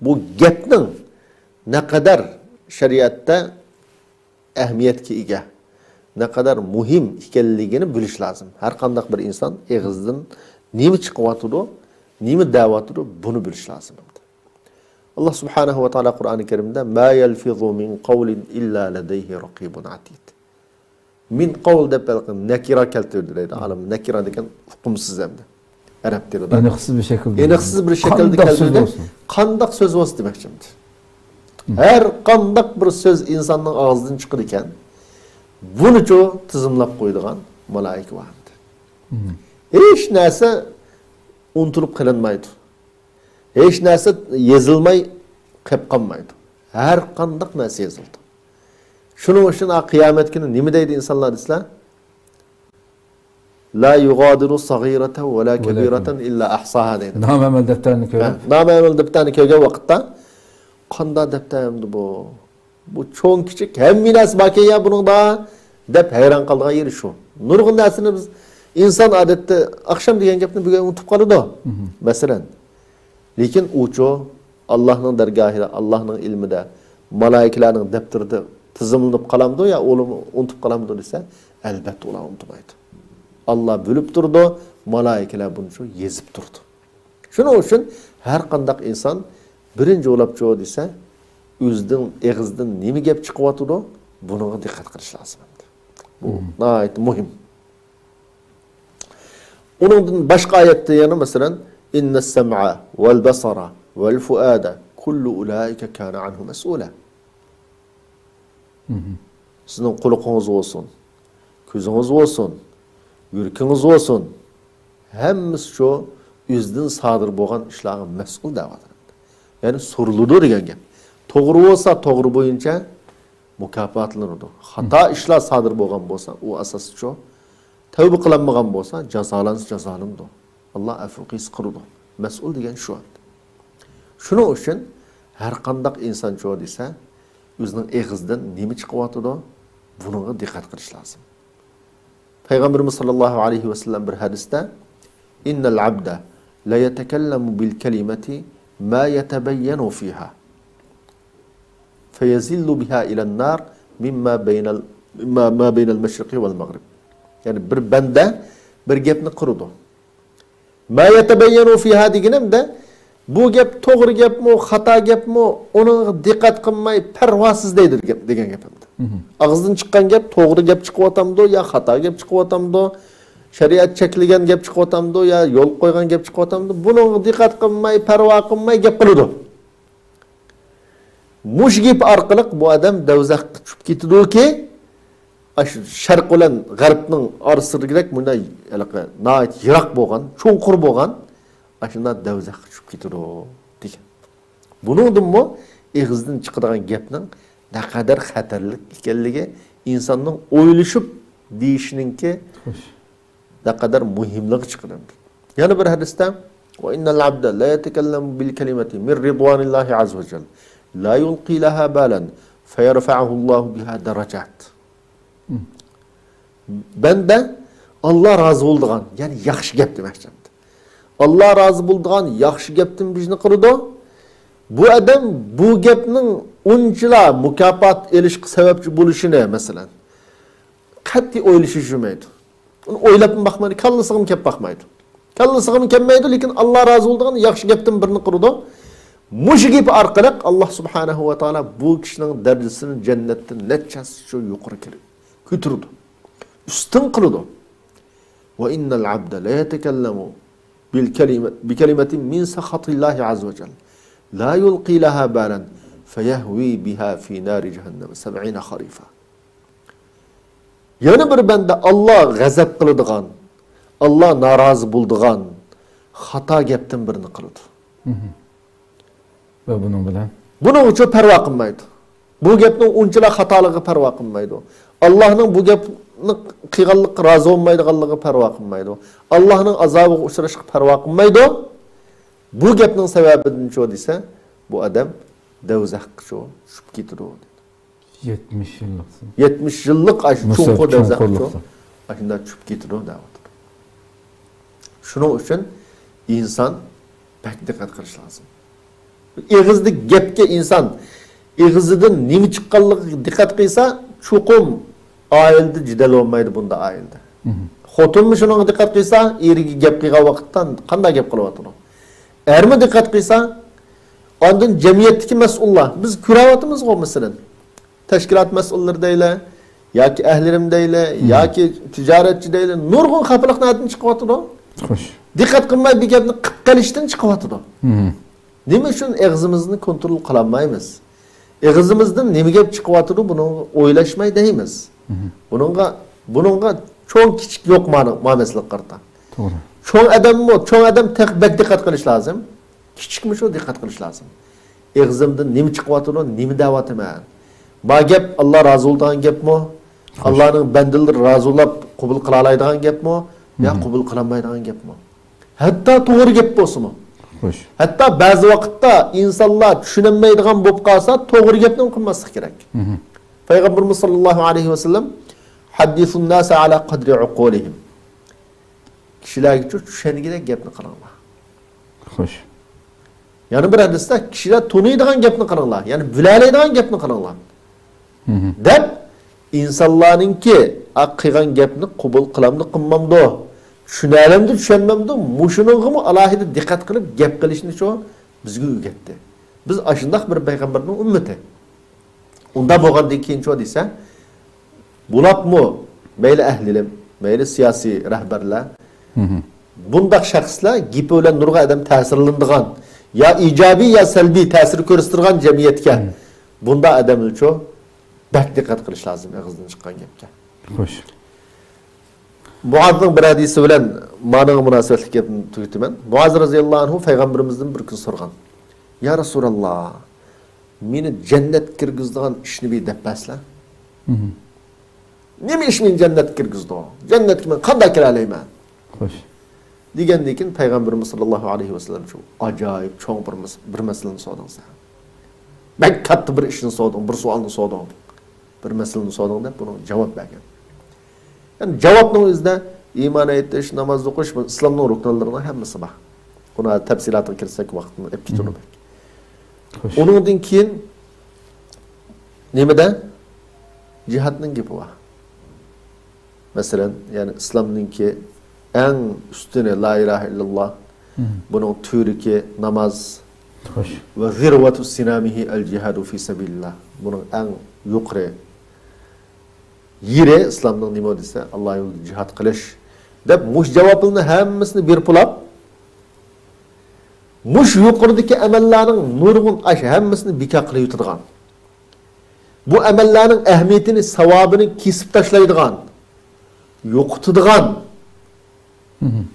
بۇ گەپنىڭ نەقەدەر شەرىئەتتە ئەھمىيەتكە ئىگە، نەقەدەر مۇھىم ئىكەنلىكىنى بىلىش لازىم. ھەر قانداق بىر ئىنسان ئېغىزىدىن نېمە چىقىۋاتىدۇ، نېمە دەۋاتىدۇ، بۇنى بىلىش لازىم. ئاللا سۇبھانەھۇ ۋە تائالا قۇرئانى كەرىمدە، ما يەلفىزۇ مىن قەۋلىن ئىللا لەدەيھى رەقىبۇن ئەتىد. مىن قەۋل دەپ ھېلىقى نەكىرە كەلتۈردى دەيدۇ ئالىم. نەكىرە دېگەن ئۇقۇمسىز ئھەمدە ئەرەب تىلىدا. ئېنىقسىز بىر شەكىلدە. ئېنىقسىز بىر شەكىلدە قانداق سۆز كەلتۈردى. بولسۇن؟ قانداق سۆز بولسا دېمەكچىمدى. ھەر قانداق بىر سۆز ئىنساننىڭ ئاغزىدىن چىقىدىكەن، بۇنىچۇ تىزىملاپ قويىدىغان مالائىكە بار ئەمدى. ھېچ نەرسە ئۇنتۇلۇپ قېلىنمايدۇ. ھېچ نەرسە يېزىلماي قېلىپ قالمايدۇ. ھەر قانداق نەرسە يېزىلىدۇ. شۇنىڭ ئۈچۈن ئا قىيامەت كۈنى نېمە دەيدۇ ئىنسانلار دېسىلە؟ لا يغادر صغيرة ولا كبيرة إلا أحصاها دەيدۇ. نامەمەل دەپتەرنى كۆرۈپ. ھە، نامەمەل دەپتەرنى كۆرگەن ۋاقىتتا، قانداق دەپتەر ئەمدى بۇ؟ بۇ چوڭ كىچىك ھەممە نەرسە باركەن يا بۇنىڭدا، دەپ ھەيران قالىدىغان يېرى شۇ. نۇرغۇن نەرسىنى بىز، ئىنسان ئادەتتە ئاخشام دېگەن گەپنى بۈگۈن ئۇنتۇپ قالىدۇ. مەسىلەن، لېكىن ئۇچۇ ئاللاھنىڭ دەرگاھىدا، ئاللاھنىڭ ئىلمىدە، مالائىكىلەرنىڭ دەپتىرىدە تىزىملىنىپ قالامدۇ يا ئۇلىمۇ ئۇنتۇپ قالامدۇ دېسە، ئەلبەتتە ئۇلار ئۇنتۇمايدۇ. ئاللا بىلىپ تۇرىدۇ، مالائىكىلەر بۇنىچۇ يېزىپ تۇرىدۇ. شۇنىڭ ئۈچۈن ھەر قانداق ئىنسان بىرىنچى بولاپچۇ دېسە، ئۆزىنىڭ ئېغىزىدىن نېمە گەپ چىقىۋاتىدۇ، بۇنىڭغا دىققەت قىلىش لازىم. بۇ ناھايىتى مۇھىم. ئۇنىڭدىن باشقا ئايەتتە يەنە مەسىلەن، إن السمع والبصر والفؤاد كل أولئك كان عنه مسؤولا. سىزنىڭ قۇلىقىڭىز بولسۇن، كۆزىڭىز بولسۇن، يۈرىكىڭىز بولسۇن، ھەممىسى شۇ ئۆزىدىن سادىر بولغان ئىشلارغا مەسئۇل دەۋاتىدۇ. يەنى سورىلىدۇ دېگەن گەپ. توغرا بولسا توغرا بويىچە مۇكاپاتلىنىدۇ. خاتا ئىشلار سادىر بولغان بولسا، ئۇ ئاساستا شۇ تەۋبە قىلالمىغان بولسا، جازالانسا جازالىنىدۇ. ئاللا ئەفۇ قىلسا قىلىدۇ. مەسئۇل دېگەن شۇ. شۇنىڭ ئۈچۈن ھەر قانداق ئىنسان شۇ دېسە، ئۆزىنىڭ ئېغىزىدىن نېمە چىقىۋاتىدۇ، بۇنىڭغا دىققەت قىلىش لازىم. پەيغەمبىرىمىز ساللاللاھۇ ئەلەيھى ۋەسەللەم بىر ھەدىستە، إن العبد ليتكلم بالكلمة ما يتبين فيها فيزل بها إلى النار مما بين ال-، ما، ما بين المشرق والمغرب. يەنى بىر بەندە بىر گەپنى قىلىدۇ. ما يتبين فيها دېگىنىمدە، بۇ گەپ توغرا گەپمۇ، خاتا گەپمۇ، ئۇنىڭغا دىققەت قىلماي، پەرۋاسىز دەيدۇ دېگەن، دېگەن گەپ ئەمدى. ئاغزىدىن چىققان گەپ توغرا گەپ چىقىۋاتامدۇ يا خاتا گەپ چىقىۋاتامدۇ، شەرىئەت چەكلىگەن گەپ چىقىۋاتامدۇ يا يول قويغان گەپ چىقىۋاتامدۇ، بۇنىڭغا دىققەت قىلماي، پەرۋا قىلماي گەپ قىلىدۇ. مۇشۇ گېپى ئارقىلىق بۇ ئادەم دوزاخقا چۈشۈپ كېتىدۇكى، ئاشۇ شەرق بىلەن غەربنىڭ ئارىسىدىكىدەك مۇنداق ھېلىقى ناھايىتى يىراق بولغان، چوڭقۇر بولغان، ئاشۇنداق دوزاخقا چۈشۈپ كېتىدۇ دېگەن. بۇنىڭدىنمۇ ئېغىزدىن چىقىدىغان گەپنىڭ نەقەدەر خەتەرلىك ئىكەنلىكى، ئىنساننىڭ ئويلىشىپ دېيىشىنىڭكى نەقەدەر مۇھىملىقى چىقىدۇ. يەنە بىر ھەدىستە، وإن العبد ليتكلم بالكلمة من رضوان الله عز وجل لا يلقي لها بالا فيرفعه الله بها درجات. بەندە ئاللا رازى بولىدىغان، يەنى ياخشى گەپ دېمەكچى. ئاللا رازى بولىدىغان ياخشى گەپتىن بىرنى قىلىدۇ. بۇ ئادەم بۇ گەپنىڭ ئۇنچىلا مۇكاپات ئېلىشقا سەۋەبچى بولۇشىنى، مەسىلەن، قەتئىي ئويلىشىپ يۈرمەيدۇ. ئۇنى ئويلاپمۇ باقمايدۇ، كاللىسىغىمۇ كەپ باقمايدۇ. كاللىسىغىمۇ كەلمەيدۇ، لېكىن ئاللا رازى بولىدىغان ياخشى گەپتىن بىرنى قىلىدۇ. مۇشۇ گېپى ئارقىلىق ئاللا سۇبھانەھۇ ۋە تائالا بۇ كىشىنىڭ دەرىجىسىنى جەننەتتە نەچچە ھەسسە يۇقىرى كۆتۈرىدۇ، ئۈستۈن قىلىدۇ. وإن العبد ليتكلم بالكلمة، بكلمة من سخط الله عز وجل لا يلقي لها بالا فيهوي بها في نار جهنم سبعين خريفا. يەنە بىر بەندە ئاللا غەزەپ قىلىدىغان، ئاللا نارازى بولىدىغان خاتا گەپتىن بىرنى قىلىدۇ. ۋە بۇنىڭ بىلەن بۇنىڭغىچۇ پەرۋا قىلمايدۇ. بۇ گەپنىڭ ئۇنچىلا خاتالىقىغا پەرۋا قىلمايدۇ. ئاللانىڭ بۇ گەپنى قىلغانلىققا رازى بولمايدىغانلىقىغا پەرۋا قىلمايدۇ. ئاللانىڭ ئازابىغا ئۇچراشقا پەرۋا قىلمايدۇ. بۇ گەپنىڭ سەۋەبىدىنچۇ دېسە، بۇ ئادەم دوزاخقىچۇ چۈشۈپ كېتىدۇ. يەتمىش يىللىق. يەتمىش يىللىق ئاشۇ چوڭقۇر دوزاخقىچۇ، ئاشۇنداق چۈشۈپ كېتىدۇ دەۋاتىدۇ. شۇنىڭ ئۈچۈن ئىنسان بەك دىققەت قىلىش لازىم. ئېغىزدىكى گەپكە ئىنسان ئېغىزىدىن نېمە چىققانلىقىغا دىققەت قىلسا، چوقۇم ئائىلىدە جېدەل بولمايدۇ بۇنداق ئائىلىدە. خوتۇنمۇ شۇنىڭغا دىققەت قىلسا، ئېرىگە گەپ قىلغان ۋاقىتتا قانداق گەپ قىلىۋاتىدۇ؟ ئەرمۇ دىققەت قىلسا، ئاندىن جەمئىيەتتىكى مەسئۇللار، بىز كۆرۈۋاتىمىزغۇ، مەسىلەن، تەشكىلات مەسئۇللىرى دەيلى، ياكى ئەھلىرىم دەيلى، ياكى تىجارەتچى دەيلى، نۇرغۇن خاپىلىق نەدىن چىقىۋاتىدۇ؟ خوش. دىققەت قىلماي بىر گەپنى قىلىپ قېلىشتىن چىقىۋاتىدۇ. نېمە ئۈچۈن ئېغىزىمىزنى كونترول قىلالمايمىز؟ ئېغىزىمىزدىن نېمە گەپ چىقىۋاتىدۇ، بۇنىڭغا ئويلاشماي دەيمىز. بۇنىڭغا، بۇنىڭغا چوڭ كىچىك يوق مانا، ما مەسىلىگە قارىتا. توغرا. چوڭ ئادەممۇ، چوڭ ئادەم تېخى بەك دىققەت قىلىش لازىم. كىچىكمۇ شۇ دىققەت قىلىش لازىم. ئېغىزىمدىن نېمە چىقىۋاتىدۇ، نېمە دەۋاتىمەن؟ ما گەپ ئاللا رازى بولىدىغان گەپمۇ؟ خوش. ئاللانىڭ بەندىلىرى رازى بولاپ قوبۇل قىلالايدىغان گەپمۇ؟ يا قوبۇل قىلالمايدىغان گەپمۇ؟ ھەتتا توغرا گەپ بولسىمۇ. خوش. ھەتتا بەزى ۋاقىتتا ئىنسانلار چۈشىنەلمەيدىغان بولۇپ قالسا، توغرا گەپنى قىلماسلىق كېرەك. پەيغەمبىرىمىز ساللاللاھۇ ئەلەيھى ۋەسەللەم، «ھەددىسۇن ناسە ئەلا قەدرى ئۇقۇلىھىم.» كىشىلەرگە چۈشەنگۈدەك گەپنى قىلىڭلار. خوش. يەنە بىر ھەدىستە، «كىشىلەر تونۇيدىغان گەپنى قىلىڭلار، يەنى بىلەلەيدىغان گەپنى قىلىڭلار.» دەپ، ئىنسانلارنىڭكى قىلغان گەپنى قوبۇل قىلامدۇ، قىلمامدۇ، چۈشىنەلەمدۇ، چۈشەنمەمدۇ، مۇشۇنىڭغىمۇ ئالاھىدە دىققەت قىلىپ گەپ قىلىشنى شۇ بىزگە ئۆگەتتى. بىز ئاشۇنداق بىر پەيغەمبەرنىڭ ئۈممىتى. ئۇنداق بولغاندىن كېيىنچۇ دېسە، بولۇپمۇ مەيلى ئەھلى ئىلىم، مەيلى سىياسىي رەھبەرلەر، بۇنداق شەخسلەر گېپى بىلەن نۇرغۇن ئادەم تەسىرلىنىدىغان، يا ئىجابىي، يا سەلبىي تەسىر كۆرسىتىدىغان جەمئىيەتكە بۇنداق ئادەملەرچۇ بەك دىققەت قىلىش لازىم ئېغىزدىن چىققان گەپكە. خوش. مۇئازنىڭ بىر ھەدىسى بىلەن مانىڭغا مۇناسىۋەتلىك گەپنى تۈگىتىمەن. مۇئاز رەزىياللاھۇ ئەنھۇ پەيغەمبىرىمىزدىن بىر كۈن سورىغان، يا رەسۇلاللا، مېنى جەننەتكە كىرگۈزىدىغان ئىشنى بىر دەپ بەرسىلە. نېمە ئىش مېنى جەننەتكە كىرگۈزىدۇ؟ جەننەتكە مەن قانداق كىرەلەيمەن؟ خوش. دېگەندىن كېيىن پەيغەمبىرىمىز ساللاللاھۇ ئەلەيھى ۋەسەللەم شۇ ئاجايىپ چوڭ بىر مەس-، بىر مەسىلىنى سورىدىڭ سەن. بەك كاتتا بىر ئىشنى سوردۇڭ، بىر سوئالنى سوردۇڭ، بىر مەسىلىنى سوردۇڭ دەپ بۇنىڭغا جاۋاب بەرگەن. يەنى جاۋابنىڭ ئۆزىدە ئىمان ئېيتىش، ناماز ئوقۇش، بۇ ئىسلامنىڭ رۇكنلىرىنىڭ ھەممىسى بار. بۇنى تەپسىلاتىغا كىرسەك ۋاقىتنى ئېلىپ كېتىدۇ بەك. خوش. ئۇنىڭدىن كېيىن نېمىدە؟ جىھادنىڭ گېپى بار. مەسىلەن، يەنى ئىسلامنىڭكى ئەڭ ئۈستۈنى لا ئىلاھە ئىللاللا، بۇنىڭ تۈۋرۈكى ناماز، خوش، ۋە زىرۋەتۇ سىنامىھى ئەل جىھادۇ فى سەبىلىللا، بۇنىڭ ئەڭ يۇقىرى يېرى ئىسلامنىڭ نېمە دېسە، ئاللا يولىدا جىھاد قىلىش، دەپ مۇشۇ جاۋابلارنى ھەممىسىنى بېرىپ بولاپ، مۇشۇ يۇقىرىدىكى ئەمەللەرنىڭ نۇرغۇن ئاش ھەممىسىنى بىكار قىلىۋېتىدىغان، بۇ ئەمەللەرنىڭ ئەھمىيىتىنى، ساۋابىنى كېسىپ تاشلايدىغان، يوقىتىدىغان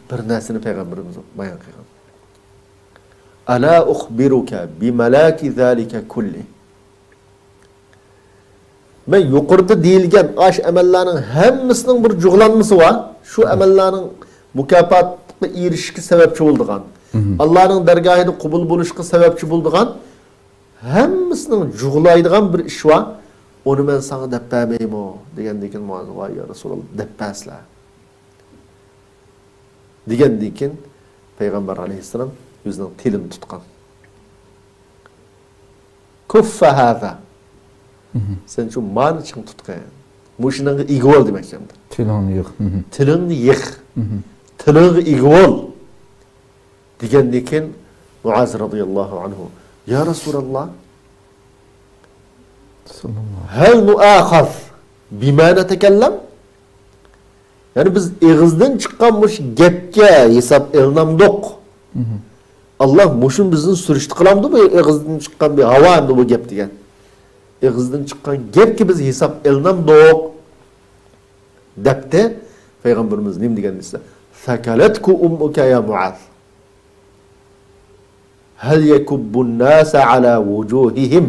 بىر نەرسىنى پەيغەمبىرىمىز بايان قىلغان. «ئەلا ئۇخبىرۇكە بىمەلاكى زالىكە كۇللى.» مەن يۇقىرىدا دېيىلگەن ئاش ئەمەللەرنىڭ ھەممىسىنىڭ بىر جۇغلانمىسى بار. شۇ ئەمەللەرنىڭ مۇكاپاتقا ئېرىشىشكە سەۋەبچى بولىدىغان، ئاللانىڭ دەرگاھىدا قوبۇل بولۇشقا سەۋەبچى بولىدىغان ھەممىسىنىڭ جۇغلايدىغان بىر ئىش بار. ئۇنى مەن ساڭا دەپ بەرمەيمۇ؟ دېگەندىن كېيىن مۇئاز، ۋاي يا رەسۇلاللا، دەپ بەرسىلە. دېگەندىن كېيىن پەيغەمبەر ئەلەيھىسسالام ئۆزىنىڭ تىلىنى تۇتقان. كۇففە ھازا. سەن شۇ مانى چىڭ تۇتقىن. مۇشۇنىڭغا ئىگە بول دېمەكچى ئەمدى. تىلىڭنى يىغ. تىلىڭنى يىغ. تىلىڭغا ئىگە بول. دېگەندىن كېيىن مۇئاز رەزىياللاھۇ ئەنھۇ، يا رەسۇلاللا، ھەل نۇئاخەز بىما نەتەكەللەم؟ يەنى بىز ئېغىزدىن چىققان مۇشۇ گەپكە ھېساب ئېلىنامدۇق؟ ئاللا مۇشۇنى بىزدىن سۈرۈشتە قىلامدۇ، بۇ ئېغىزدىن چىققان بىر ھاۋا ئەمدى بۇ گەپ دېگەن. ئېغىزدىن چىققان گەپكە بىز ھېساب ئېلىنامدۇق؟ دەپتۇ پەيغەمبىرىمىز. نېمە دېگەن دېسە، سەكەلەتكە ئۇممۇكە يا مۇئاز. ھەل يەكۇببۇن ناسە ئەلا ۋۇجۇھىھىم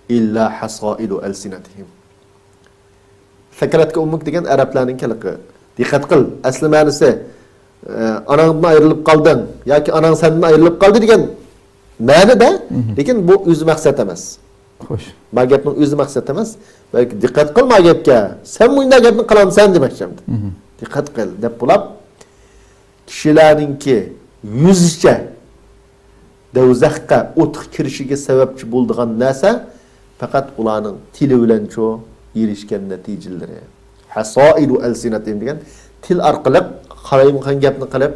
ئىللا ھەسائىدۇ ئەلسىنەتىھىم. سەكەلەتكە ئۇممۇك دېگەن ئەرەبلەرنىڭ ھېلىقى. دىققەت قىل، ئەسلى مەنىسى، ئە، ئاناڭدىن ئايرىلىپ قالدىڭ ياكى ئاناڭ سەندىن ئايرىلىپ قالدى دېگەن مەنىدە، لېكىن بۇ ئۆزى مەقسەت ئەمەس. خوش. ما گەپنىڭ ئۆزى مەقسەت ئەمەس. بەلكى دىققەت قىل ما گەپكە. سەن مۇنداق گەپنى قىلامسەن دېمەكچى ئەمدى. دىققەت قىل دەپ بولاپ، كىشىلەرنىڭكى يۈزىچە دوزاخقا، ئوتقا كىرىشىگە سەۋەبچى بولىدىغان نەرسە پەقەت ئۇلارنىڭ تىلى بىلەنچۇ ئېرىشكەن نەتىجىلىرى. ھەسائىدۇ ئەلسىنەتىھىم دېگەن تىل ئارقىلىق قالايمىقان گەپنى قىلىپ،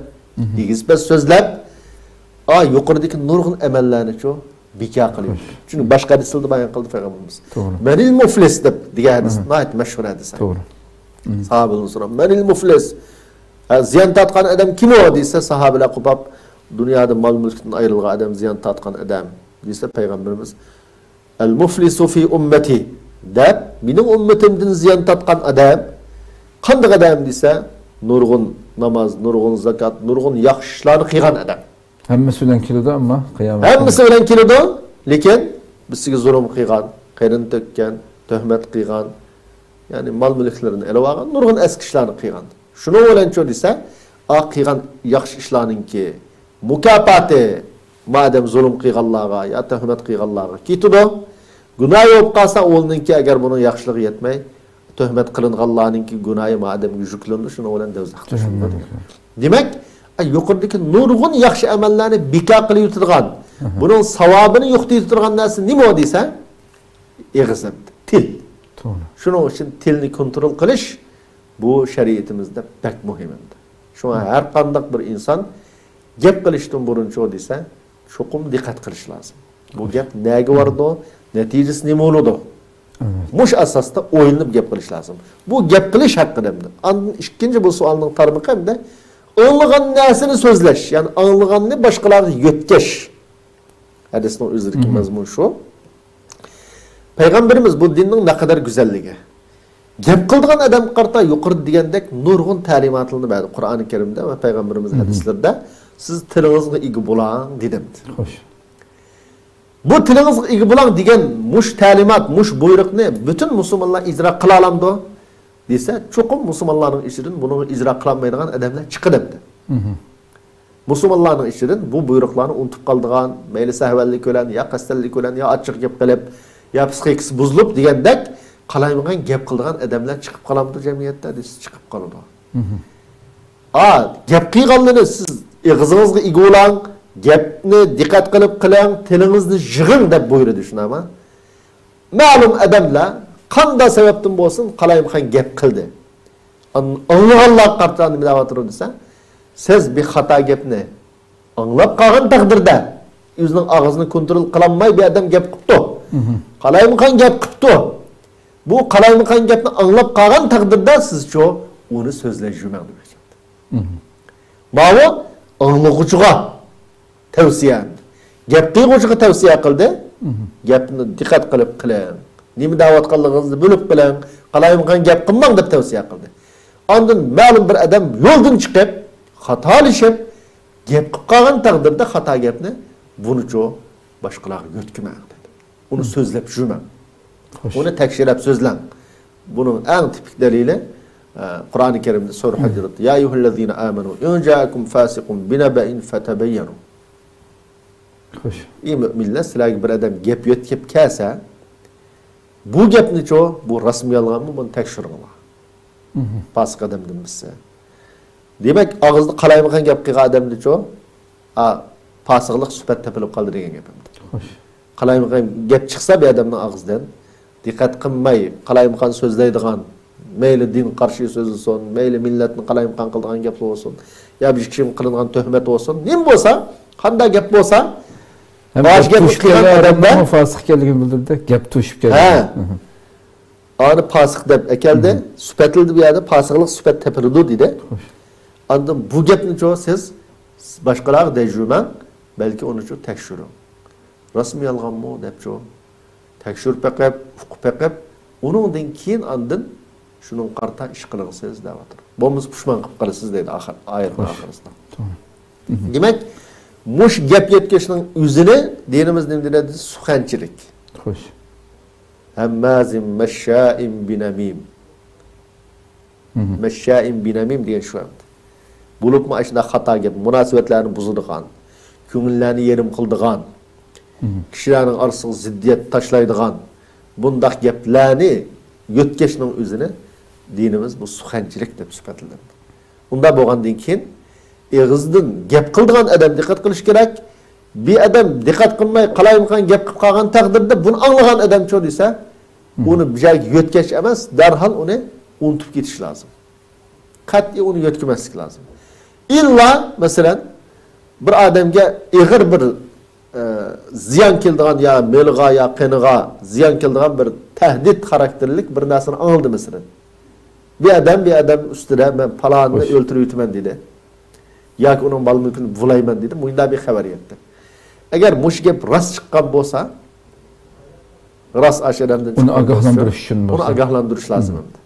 ئېگىز-پەس سۆزلەپ، ئا، يۇقىرىدىكى نۇرغۇن ئەمەللەرنىچۇ بىكار قىلىۋېتىدۇ. چۈنكى باشقا ھەدىسلەردە بايان قىلدى پەيغەمبىرىمىز. توغرا. مەنىل مۇفلىس دەپ دېگەن ھەدىس ناھايىتى مەشھۇر ھەدىس. توغرا. مم. ساھابىدىن سوراپ، مەنىل مۇفلىس؟ ھە، زىيان تارتقان ئادەم كىم ئۇ دېسە، ساھابىلەر قوپاپ، دۇنيادا مال مۈلكىدىن ئايرىلغان ئادەم، زىيان تارتقان ئادەم دېسە، پەيغەمبىرىمىز، ئەل مۇفلىسۇ فى ئۇممەتى دەپ، مېنىڭ ئۈممىتىمدىن زىيان تارتقان ئادەم قانداق ئادەم دېسە، نۇرغۇن ناماز، نۇرغۇن زاكات، نۇرغۇن ياخشى ئىشلارنى قىلغان ئادەم. ھەممىسى بىلەن كېلىدۇ، ئەمما قىيامەت ھەممىسى بىلەن كېلىدۇ، لېكىن بىرسىگە زۇلۇم قىلغان، قېنىنى تۆككەن، تۆھمەت قىلغان، يەنى مال مۈلۈكلىرىنى ئېلىۋالغان، نۇرغۇن ئەسكى ئىشلارنى قىلغان. شۇنىڭ بىلەنچۇ دېسە، ئا قىلغان ياخشى ئىشلارنىڭكى مۇكاپاتى مادەم زۇلۇم قىلغانلارغا يا تۆھمەت قىلغانلارغا كېتىدۇ. گۇناھى بولۇپ قالسا، ئۇنىڭكى ئەگەر بۇنىڭ ياخشىلىقى يەتمەي، تۆھمەت قىلىنغانلارنىڭكى گۇناھى مادەمگە يۈكلىنىدۇ، شۇنىڭ بىلەن دوزاخقا چۈشىدۇ. دېمەك، يۇقىرىدىكى نۇرغۇن ياخشى ئەمەللەرنى بىكار قىلىۋېتىدىغان، بۇنىڭ ساۋابىنى يوقىتىۋېتىدىغان نەرسە نېمە دېسە، ئېغىز ئەمدى، تىل. توغرا. شۇنىڭ ئۈچۈن تىلنى كونترول قىلىش بۇ شەرىئىتىمىزدە بەك مۇھىم ئەمدى. شۇڭا ھەر قانداق بىر ئىنسان گەپ قىلىشتىن بۇرۇنچۇ دېسە، چوقۇم دىققەت قىلىش لازىم. بۇ گەپ نەگە بارىدۇ، نەتىجىسى نېمە بولىدۇ؟ مۇشۇ ئاساستا ئويلىنىپ گەپ قىلىش لازىم. بۇ گەپ قىلىش ھەققىدە ئەمدى. ئاندىن ئىككىنچى بۇ سوئالنىڭ تارمىقى ئەمدى ئاڭلىغان نەرسىنى سۆزلەش، يەنى ئاڭلىغاننى باشقىلارغا يۆتكەش. ھەدىسنىڭ ئۆزىدىكى مەزمۇن شۇ. پەيغەمبىرىمىز بۇ دىننىڭ نەقەدەر گۈزەللىكى. گەپ قىلىدىغان ئادەمگە قارىتا يۇقىرىدا دېگەندەك نۇرغۇن تەلىماتلارنى بەردى قۇرئانى كەرىمدە ۋە پەيغەمبىرىمىز ھەدىسلىرىدە. سىز تىلىڭىزغا ئىگە بولاڭ دېدى. خوش. بۇ تىلىڭىزغا ئىگە بولاڭ دېگەن مۇشۇ تەلىمات، مۇشۇ بۇيرۇقنى پۈتۈن مۇسۇلمانلار ئىجرا قىلالامدۇ دېسە، چوقۇم مۇسۇلمانلارنىڭ ئىچىدىن بۇنى ئىجرا قىلالمايدىغان ئادەملەر چىقىدۇ دەپتۇ. مۇسۇلمانلارنىڭ ئىچىدىن بۇ بۇيرۇقلارنى ئۇنتۇپ قالىدىغان، مەيلى سەھۋەنلىك بىلەن، يا قەستەنلىك بىلەن، يا ئاچچىق گەپ قىلىپ، يا پسىخىكىسى بۇزۇلۇپ دېگەندەك قالايمىقان گەپ قىلىدىغان ئادەملەر چىقىپ قالامدۇ جەمئىيەتتە دېسە، چىقىپ قالىدۇ. ئا، گەپ قىلغانلىرىنى سىز ئېغىزىڭىزغا ئىگە بولاڭ، گەپنى دىققەت قىلىپ قىلىڭ، تىلىڭىزنى يىغىڭ دەپ بۇيرۇدى، شۇنداقمۇ؟ مەلۇم ئادەملەر قانداق سەۋەبتىن بولسۇن قالايمىقان گەپ قىلدى. ئان-، ئاڭلىغانلارغا قارىتا نېمە دەۋاتىدۇ دېسە، سىز بىر خاتا گەپنى ئاڭلاپ قالغان تەقدىردە، ئۆزىنىڭ ئاغزىنى كونترول قىلالماي بىر ئادەم گەپ قىپتۇ. قالايمىقان گەپ قىپتۇ. بۇ قالايمىقان گەپنى ئاڭلاپ قالغان تەقدىردە سىزچۇ ئۇنى سۆزلەپ يۈرمەڭ دېمەكچى. ماۋۇ ئاڭلىغۇچىغا تەۋسىيە. گەپ قىلغۇچىغا تەۋسىيە قىلدى. گەپنى دىققەت قىلىپ قىلىڭ. نېمە دەۋاتقانلىقىڭىزنى بىلىپ قىلىڭ. قالايمىقان گەپ قىلماڭ دەپ تەۋسىيە قىلدى. ئاندىن مەلۇم بىر ئادەم يولدىن چىقىپ، خاتالىشىپ، گەپ قىلىپ قالغان تەقدىردە خاتا گەپنى بۇنىچۇ باشقىلارغا يۆتكىمەڭ دېدى. ئۇنى سۆزلەپ يۈرمەڭ. خوش. ئۇنى تەكشۈرۈپ سۆزلەڭ. بۇنىڭ ئەڭ تىپىك دەلىلى، ئە، قۇرئانى كەرىمدە سۈرە ھۇجراتتا، يا ئەييۇھەللەزىنە ئامەنۇ ئىن جائەكۇم فاسىقۇن بىنەبەئىن فەتەبەييەنۇ. خوش. ئى مۆمىنلەر، سىلەرگە بىر ئادەم گەپ يۆتكەپ كەلسە، بۇ گەپنىچۇ، بۇ راستمۇ يالغانمۇ، بۇنى تەكشۈرۈڭلار. پاسىق ئادەمدىن بىرسى. دېمەك، ئاغزىدا قالايمىقان گەپ قىلغان ئادەمنىچۇ، ئا، پاسىقلىق سۈپەت تېپىلىپ قالدى دېگەن گەپ ئەمدى. خوش. قالايمىقان گەپ چىقسا بىر ئادەمنىڭ ئاغزىدىن، دىققەت قىلماي، قالايمىقان سۆزلەيدىغان، مەيلى دىنغا قارشى سۆزلىسۇن، مەيلى مىللەتنى قالايمىقان قىلىدىغان گەپلەر بولسۇن، يا بىر كىشىگە قىلىنغان تۆھمەت بولسۇن، نېمە بولسا، قانداق گەپ بولسا، ھەم باش گەپ گەپ توشۇپ قىلغان كەلگەن ئادەمدە ئادەمنىڭ فاسىق ئىكەنلىكىنى بىلدۈردى، گەپ توشۇپ كەلگەن. ھە. ئانى پاسىق دەپ ئەكەلدى، سۈپەتلىدى بۇ يەردە، پاسىقلىق سۈپەت تېپىلىدۇ دېدى. خوش. ئاندىن بۇ گەپنىچۇ سىز باشقىلارغا دەپ يۈرمەڭ، بەلكى ئۇنىچۇ تەكشۈرۈڭ. راستمۇ يالغانمۇ دەپچۇ تەكشۈرۈپ بېقىپ، ئۇقۇپ بېقىپ، ئۇنىڭدىن كېيىن ئاندىن شۇنىڭغا قارىتا ئىش قىلىڭ سىز دەۋاتىدۇ. بولمىسا پۇشمان قىلىپ قالىسىز دەيدۇ ئاخىر، ئايەتنىڭ ئاخىرىسىدا. دېمەك، مۇشۇ گەپ يۆتكەشنىڭ ئۆزىنى دىنىمىز نېمە دېدى؟ سۇخەنچىلىك. خوش. ھەممازىن مەششائىن بىنەمىم. مەششائىن بىنەمىم دېگەن شۇ ئەمدى. بولۇپمۇ ئاشۇنداق خاتا گەپ، مۇناسىۋەتلەرنى بۇزىدىغان، كۆڭۈللەرنى يېرىم قىلىدىغان، كىشىلەرنىڭ ئارىسىغا زىددىيەت تاشلايدىغان بۇنداق گەپلەرنى يۆتكەشنىڭ ئۆزىنى دىنىمىز بۇ سۇخەنچىلىك دەپ سۈپەتلىدى. ئۇنداق بولغاندىن كېيىن ئېغىزدىن گەپ قىلىدىغان ئادەم دىققەت قىلىشى كېرەك. بىر ئادەم دىققەت قىلماي قالايمىقان گەپ قىلىپ قالغان تەقدىردە بۇنى ئاڭلىغان ئادەمچۇ دېسە، ئۇنى بىر جايغا يۆتكەش ئەمەس، دەرھال ئۇنى ئۇنتۇپ كېتىش لازىم. قەتئىي ئۇنى يۆتكىمەسلىك لازىم. ئىللا، مەسىلەن، بىر ئادەمگە ئېغىر بىر، ئە، زىيان كېلىدىغان يا مېلىغا يا قېنىغا زىيان كېلىدىغان بىر تەھدىت خاراكتېرلىك بىر نەرسىنى ئاڭلىدى، مەسىلەن. بىر ئادەم، بىر ئادەم ئۈستىدە مەن پالانىنى ئۆلتۈرۈۋېتىمەن دېدى. ياكى ئۇنىڭ مال-مۈلكىنى بۇلايمەن دېدى. مۇنداق بىر خەۋەر يەتتى. ئەگەر مۇشۇ گەپ راست چىققان بولسا، راست ئاشۇ ئادەمدىن ئۇنى ئاگاھلاندۇرۇش ئۈچۈن بولسا. ئۇنى ئاگاھلاندۇرۇش لازىم ئەمدى.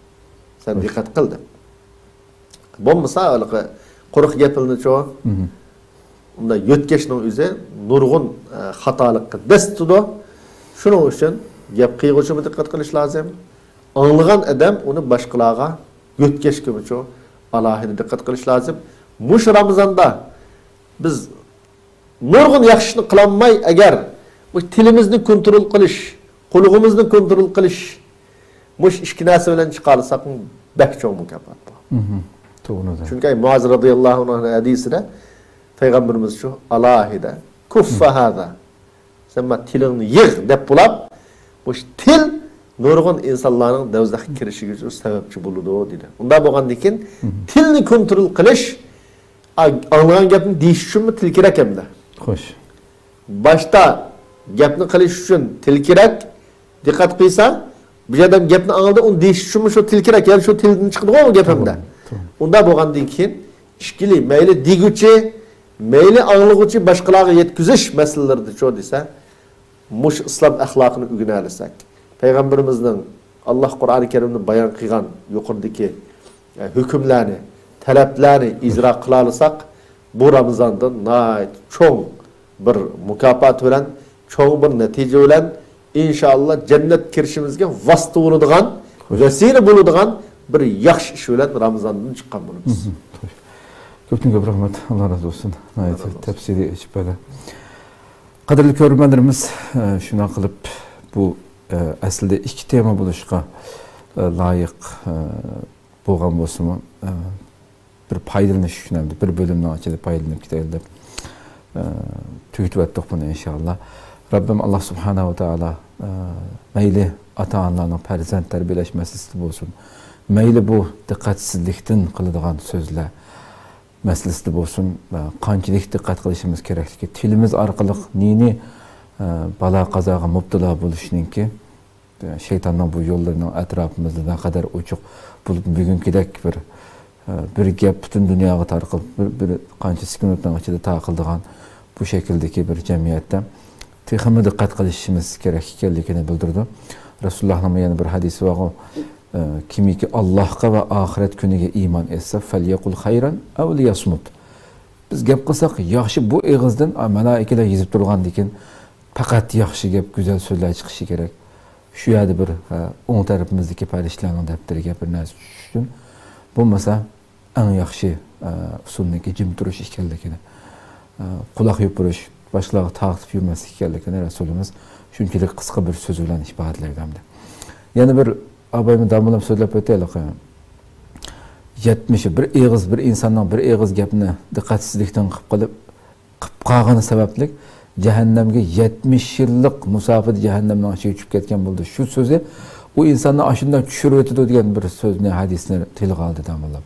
سەن دىققەت قىل دەپ. بولمىسا، ھېلىقى قۇرۇق گەپلىنىچۇ، ئۇنداق يۆتكەشنىڭ ئۆزى نۇرغۇن، ئە، خاتالىققا دەس تۇتىدۇ. شۇنىڭ ئۈچۈن گەپ قىلغۇچىمۇ دىققەت قىلىش لازىم. ئاڭلىغان ئادەم ئۇنى باشقىلارغا يۆتكەشكىمۇچۇ ئالاھىدە دىققەت قىلىش لازىم. مۇشۇ رامىزاندا بىز نۇرغۇن ياخشى ئىشنى قىلالماي، ئەگەر بۇ تىلىمىزنى كونترول قىلىش، قۇلىقىمىزنى كونترول قىلىش، مۇشۇ ئىككى نەرسە بىلەن چىقالىساق، بەك چوڭ مۇكاپات بۇ. مهم. توغرا. چۈنكى مۇئاز رازىياللاھۇ ئەنھۇنىڭ ھەدىسىدە پەيغەمبىرىمىز شۇ ئالاھىدە، كۇففە ھازا، سەن مانا تىلىڭنى يىغ دەپ بولاپ، مۇشۇ تىل نۇرغۇن ئىنسانلارنىڭ دوزاخقا كىرىشىگە سەۋەبچى بولىدۇ دېدى. ئۇنداق بولغاندىن كېيىن، مهم، تىلنى كونترول قىلىش، ئا-، ئاڭلىغان گەپنى دېيىش ئۈچۈنمۇ تىل كېرەك ئەمدى. خوش. باشتا گەپنى قىلىش ئۈچۈن تىل كېرەك. دىققەت قىلسا، بۇ ئادەم گەپنى ئاڭلىدى، ئۇنى دېيىش ئۈچۈنمۇ شۇ تىل كېرەك. يەنى شۇ تىلدىن چىقىدىغۇ گەپ ئەمدى. توغرا، توغرا. ئۇنداق بولغاندىن كېيىن، ئىككىلى، مەيلى دېگۈچى، مەيلى ئاڭلىغۇچى باشقىلارغا يەتكۈزۈش مەسىلىلىرىدىچۇ دېسە، مۇشۇ ئىسلام ئەخلاقىنى ئۆگىنەلىسەك، پەيغەمبىرىمىزنىڭ، ئاللاھ قۇرئانى كەرىمدە بايان قىلغان يۇقىرىدىكى، ئە، ھۆكۈملەرنى، تەلەپلەرنى ئىجرا قىلالىساق، بۇ رامىزاندا ناھايىتى چوڭ بىر مۇكاپات بىلەن، چوڭ بىر نەتىجە بىلەن، ئىنشائاللا، جەننەت كىرىشىمىزگە ۋاسىتە بولىدىغان، ۋەسىلە بولىدىغان بىر ياخشى ئىش بىلەن رامىزاندىن چىققان بولىمىز. مهم. كۆپتىن كۆپ رەھمەت. ئاللاھ رازى بولسۇن. ناھايىتى تەپسىلىي ئېچىپ بەردى. قەدىرلىك كۆرۈرمەنلىرىمىز، ئە، شۇنداق قىلىپ بۇ، ئە، ئەسلىدە ئىككى تېما بولۇشقا، ئە، لايىق، ئە، بولغان بولسىمۇ، ئە، بىر پايدىلىنىش ئۈچۈن ھەمدە بىر بۆلۈمنىڭ ئىچىدە پايدىلىنىپ كېتەيلى دەپ، ئە، تۈگىتىۋەتتۇق بۇنى ئىنشائاللا. رەببىم ئاللاھ سۇبھانەھۇ ۋە تائالا، ئە، مەيلى ئاتا-ئانىلارنىڭ پەرزەنت تەربىيەلەش مەسىلىسىدە بولسۇن، مەيلى بۇ دىققەتسىزلىكتىن قىلىدىغان سۆزلەر مەسىلىسىدە بولسۇن، ئە، قانچىلىك دىققەت قىلىشىمىز كېرەكلىكى، تىلىمىز ئارقىلىق نى-نى، ئە، بالا-قازاغا مۇپتىلا بولۇشنىڭكى، ئە، شەيتاننىڭ بۇ يوللىرىنىڭ ئەتراپىمىزدا نەقەدەر ئوچۇق بولۇپ، بۈگۈنكىدەك بىر، ئە، بىر گەپ پۈتۈن دۇنياغا تارقىلىپ، بىر، بىر قانچە سېكۇنتنىڭ ئىچىدە تارقىلىدىغان بۇ شەكىلدىكى بىر جەمئىيەتتە تېخىمۇ دىققەت قىلىشىمىز كېرەك ئىكەنلىكىنى بىلدۈرىدۇ. رەسۇلۇللاھنىڭ يەنە بىر ھەدىسى بارغۇ، ئە، كىمكى ئاللاھقا ۋە ئاخىرەت كۈنىگە ئىمان ئېيتسا، فەليەقۇل خەيرەن ئەۋ لىيەسمۇت. بىز گەپ قىلساق، ياخشى بۇ ئېغىزدىن، ئا، مەلائىكىلەر يېزىپ تۇرغاندىكىن، پەقەت ياخشى گەپ، گۈزەل سۆزلەر چىقىشى كېرەك. شۇ يەردە بىر، ئە، ئوڭ تەرىپىمىزدىكى پەرىشتىلەرنىڭ دەپتىرىگە بىر نەرسە چۈشۈشى ئۈچۈن، بولمىسا، ئەڭ ياخشى، ئە، ئۇسۇلنىڭكى جىم تۇرۇش ئىكەنلىكىنى، ئە، قۇلاق يوپۇرۇش، باشقىلارغا تارقىتىپ يۈرمەسلىك ئىكەنلىكىنى رەسۇلىمىز شۇنچىلىك قىسقا بىر سۆزى بىلەن ئىپادىلەيدۇ ھەمدە. يەنە بىر ئابايمۇ داموللام سۆزلەپ ئۆتەيلى. يەتمىشى بىر ئېغىز، بىر ئىنساننىڭ بىر ئېغىز گەپنى دىققەتسىزلىكتىن قىلىپ قېلىپ، قىلىپ قالغىنى سەۋەبلىك جەھەننەمگە يەتمىش يىللىق مۇساپىدە جەھەننەمنىڭ ئىچىگە چۈشۈپ كەتكەن بولىدۇ. شۇ سۆزى ئۇ ئىنساننى ئاشۇنداق چۈشۈرۈۋېتىدۇ دېگەن بىر سۆزنى، ھەدىسنى تىلغا ئالدى داموللام.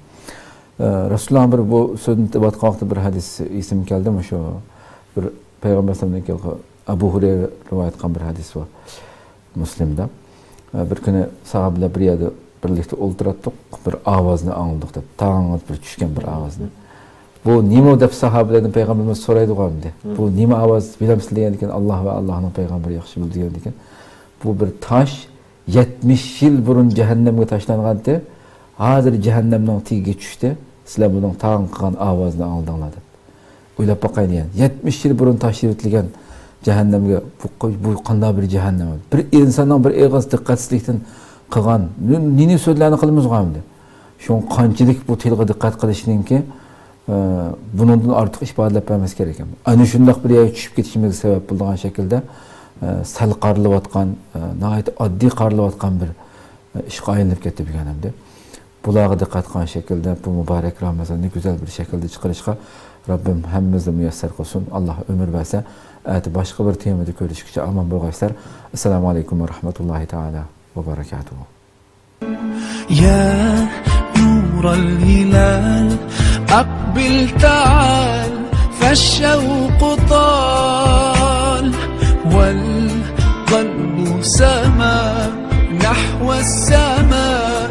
ئە، رەسۇلۇللاھنىڭ بىر بۇ سۆزنى دەۋاتقان ۋاقتىدا بىر ھەدىس ئېسىمگە كەلدى، مۇشۇ بىر پەيغەمبەر ئەلەيھىسسالامدىن كېيىن ئەبۇ ھۇرەيرە رىۋايەت قىلغان بىر ھەدىس بار مۇسلىمدا. ئە، بىر كۈنى ساھابىلەر بىر يەردە بىرلىكتە ئولتۇراتتۇق، بىر ئاۋازنى ئاڭلىدۇق دەپ، تاڭ بىر چۈشكەن بىر ئاۋازنى. بۇ نېمە دەپ ساھابىلەردىن پەيغەمبىرىمىز سورايدىغۇ ئەمدى. بۇ نېمە ئاۋاز، بىلەمسىلەر دېگەندىكىن، ئاللاھ ۋە ئاللاھنىڭ پەيغەمبىرى ياخشى بىلىدۇ دېگەندىكىن، بۇ بىر تاش يەتمىش يىل بۇرۇن جەھەننەمگە تاشلانغانتى، ھازىر جەھەننەمنىڭ تېگىگە چۈشتى، سىلەر بۇنىڭ تاڭ قىلغان ئاۋازىنى ئاڭلىدىڭلار دەپ. ئويلاپ باقايلى يەنە. يەتمىش يىل بۇرۇن تاشلىۋېتىلگەن جەھەننەمگە بۇ، بۇ قانداق بىر جەھەننەم؟ بىر ئىنساننىڭ بىر ئېغىز دىققەتسىزلىكتىن قىلغان نى-، نى-نى سۆزلەرنى قىلىمىزغۇ ئەمدى. شۇڭا قانچىلىك بۇ تىلغا دىققەت قىلىشنىڭكى، ئە، بۇنىڭدىن ئارتۇق ئىپادىلەپ بەرمەس كېرەك. ئەنە شۇنداق بىر يەرگە چۈشۈپ كېتىشىمىزگە سەۋەب بولىدىغان شەكىلدە، ئە، سەل قارىلىۋاتقان، ئە، ناھايىتى ئاددىي قارىلىۋاتقان بىر، ئە، ئىشقا ئايلىنىپ كەتتى بۈگۈن ئەمدى. بۇلارغا دىققەت قىلغان شەكىلدە بۇ مۇبارەك رامىزاننى گۈزەل بىر شەكىلدە چىقىرىشقا رەببىم ھەممىمىزنى مۇيەسسەر قىلسۇن. ئاللاھ ئۆمۈر بەرسە، ئەتە باشقا بىر تېمىدا كۆرۈشكىچە ئامان بولغايسىلەر. ئەسسالامۇ ئەلەيكۇم ۋە رەھمەتۇللاھى تائالا ۋە بەرەكاتۇھۇ. يا نور الهلال، أقبل تعال، الشوق طال والقلب سما نحو السماء.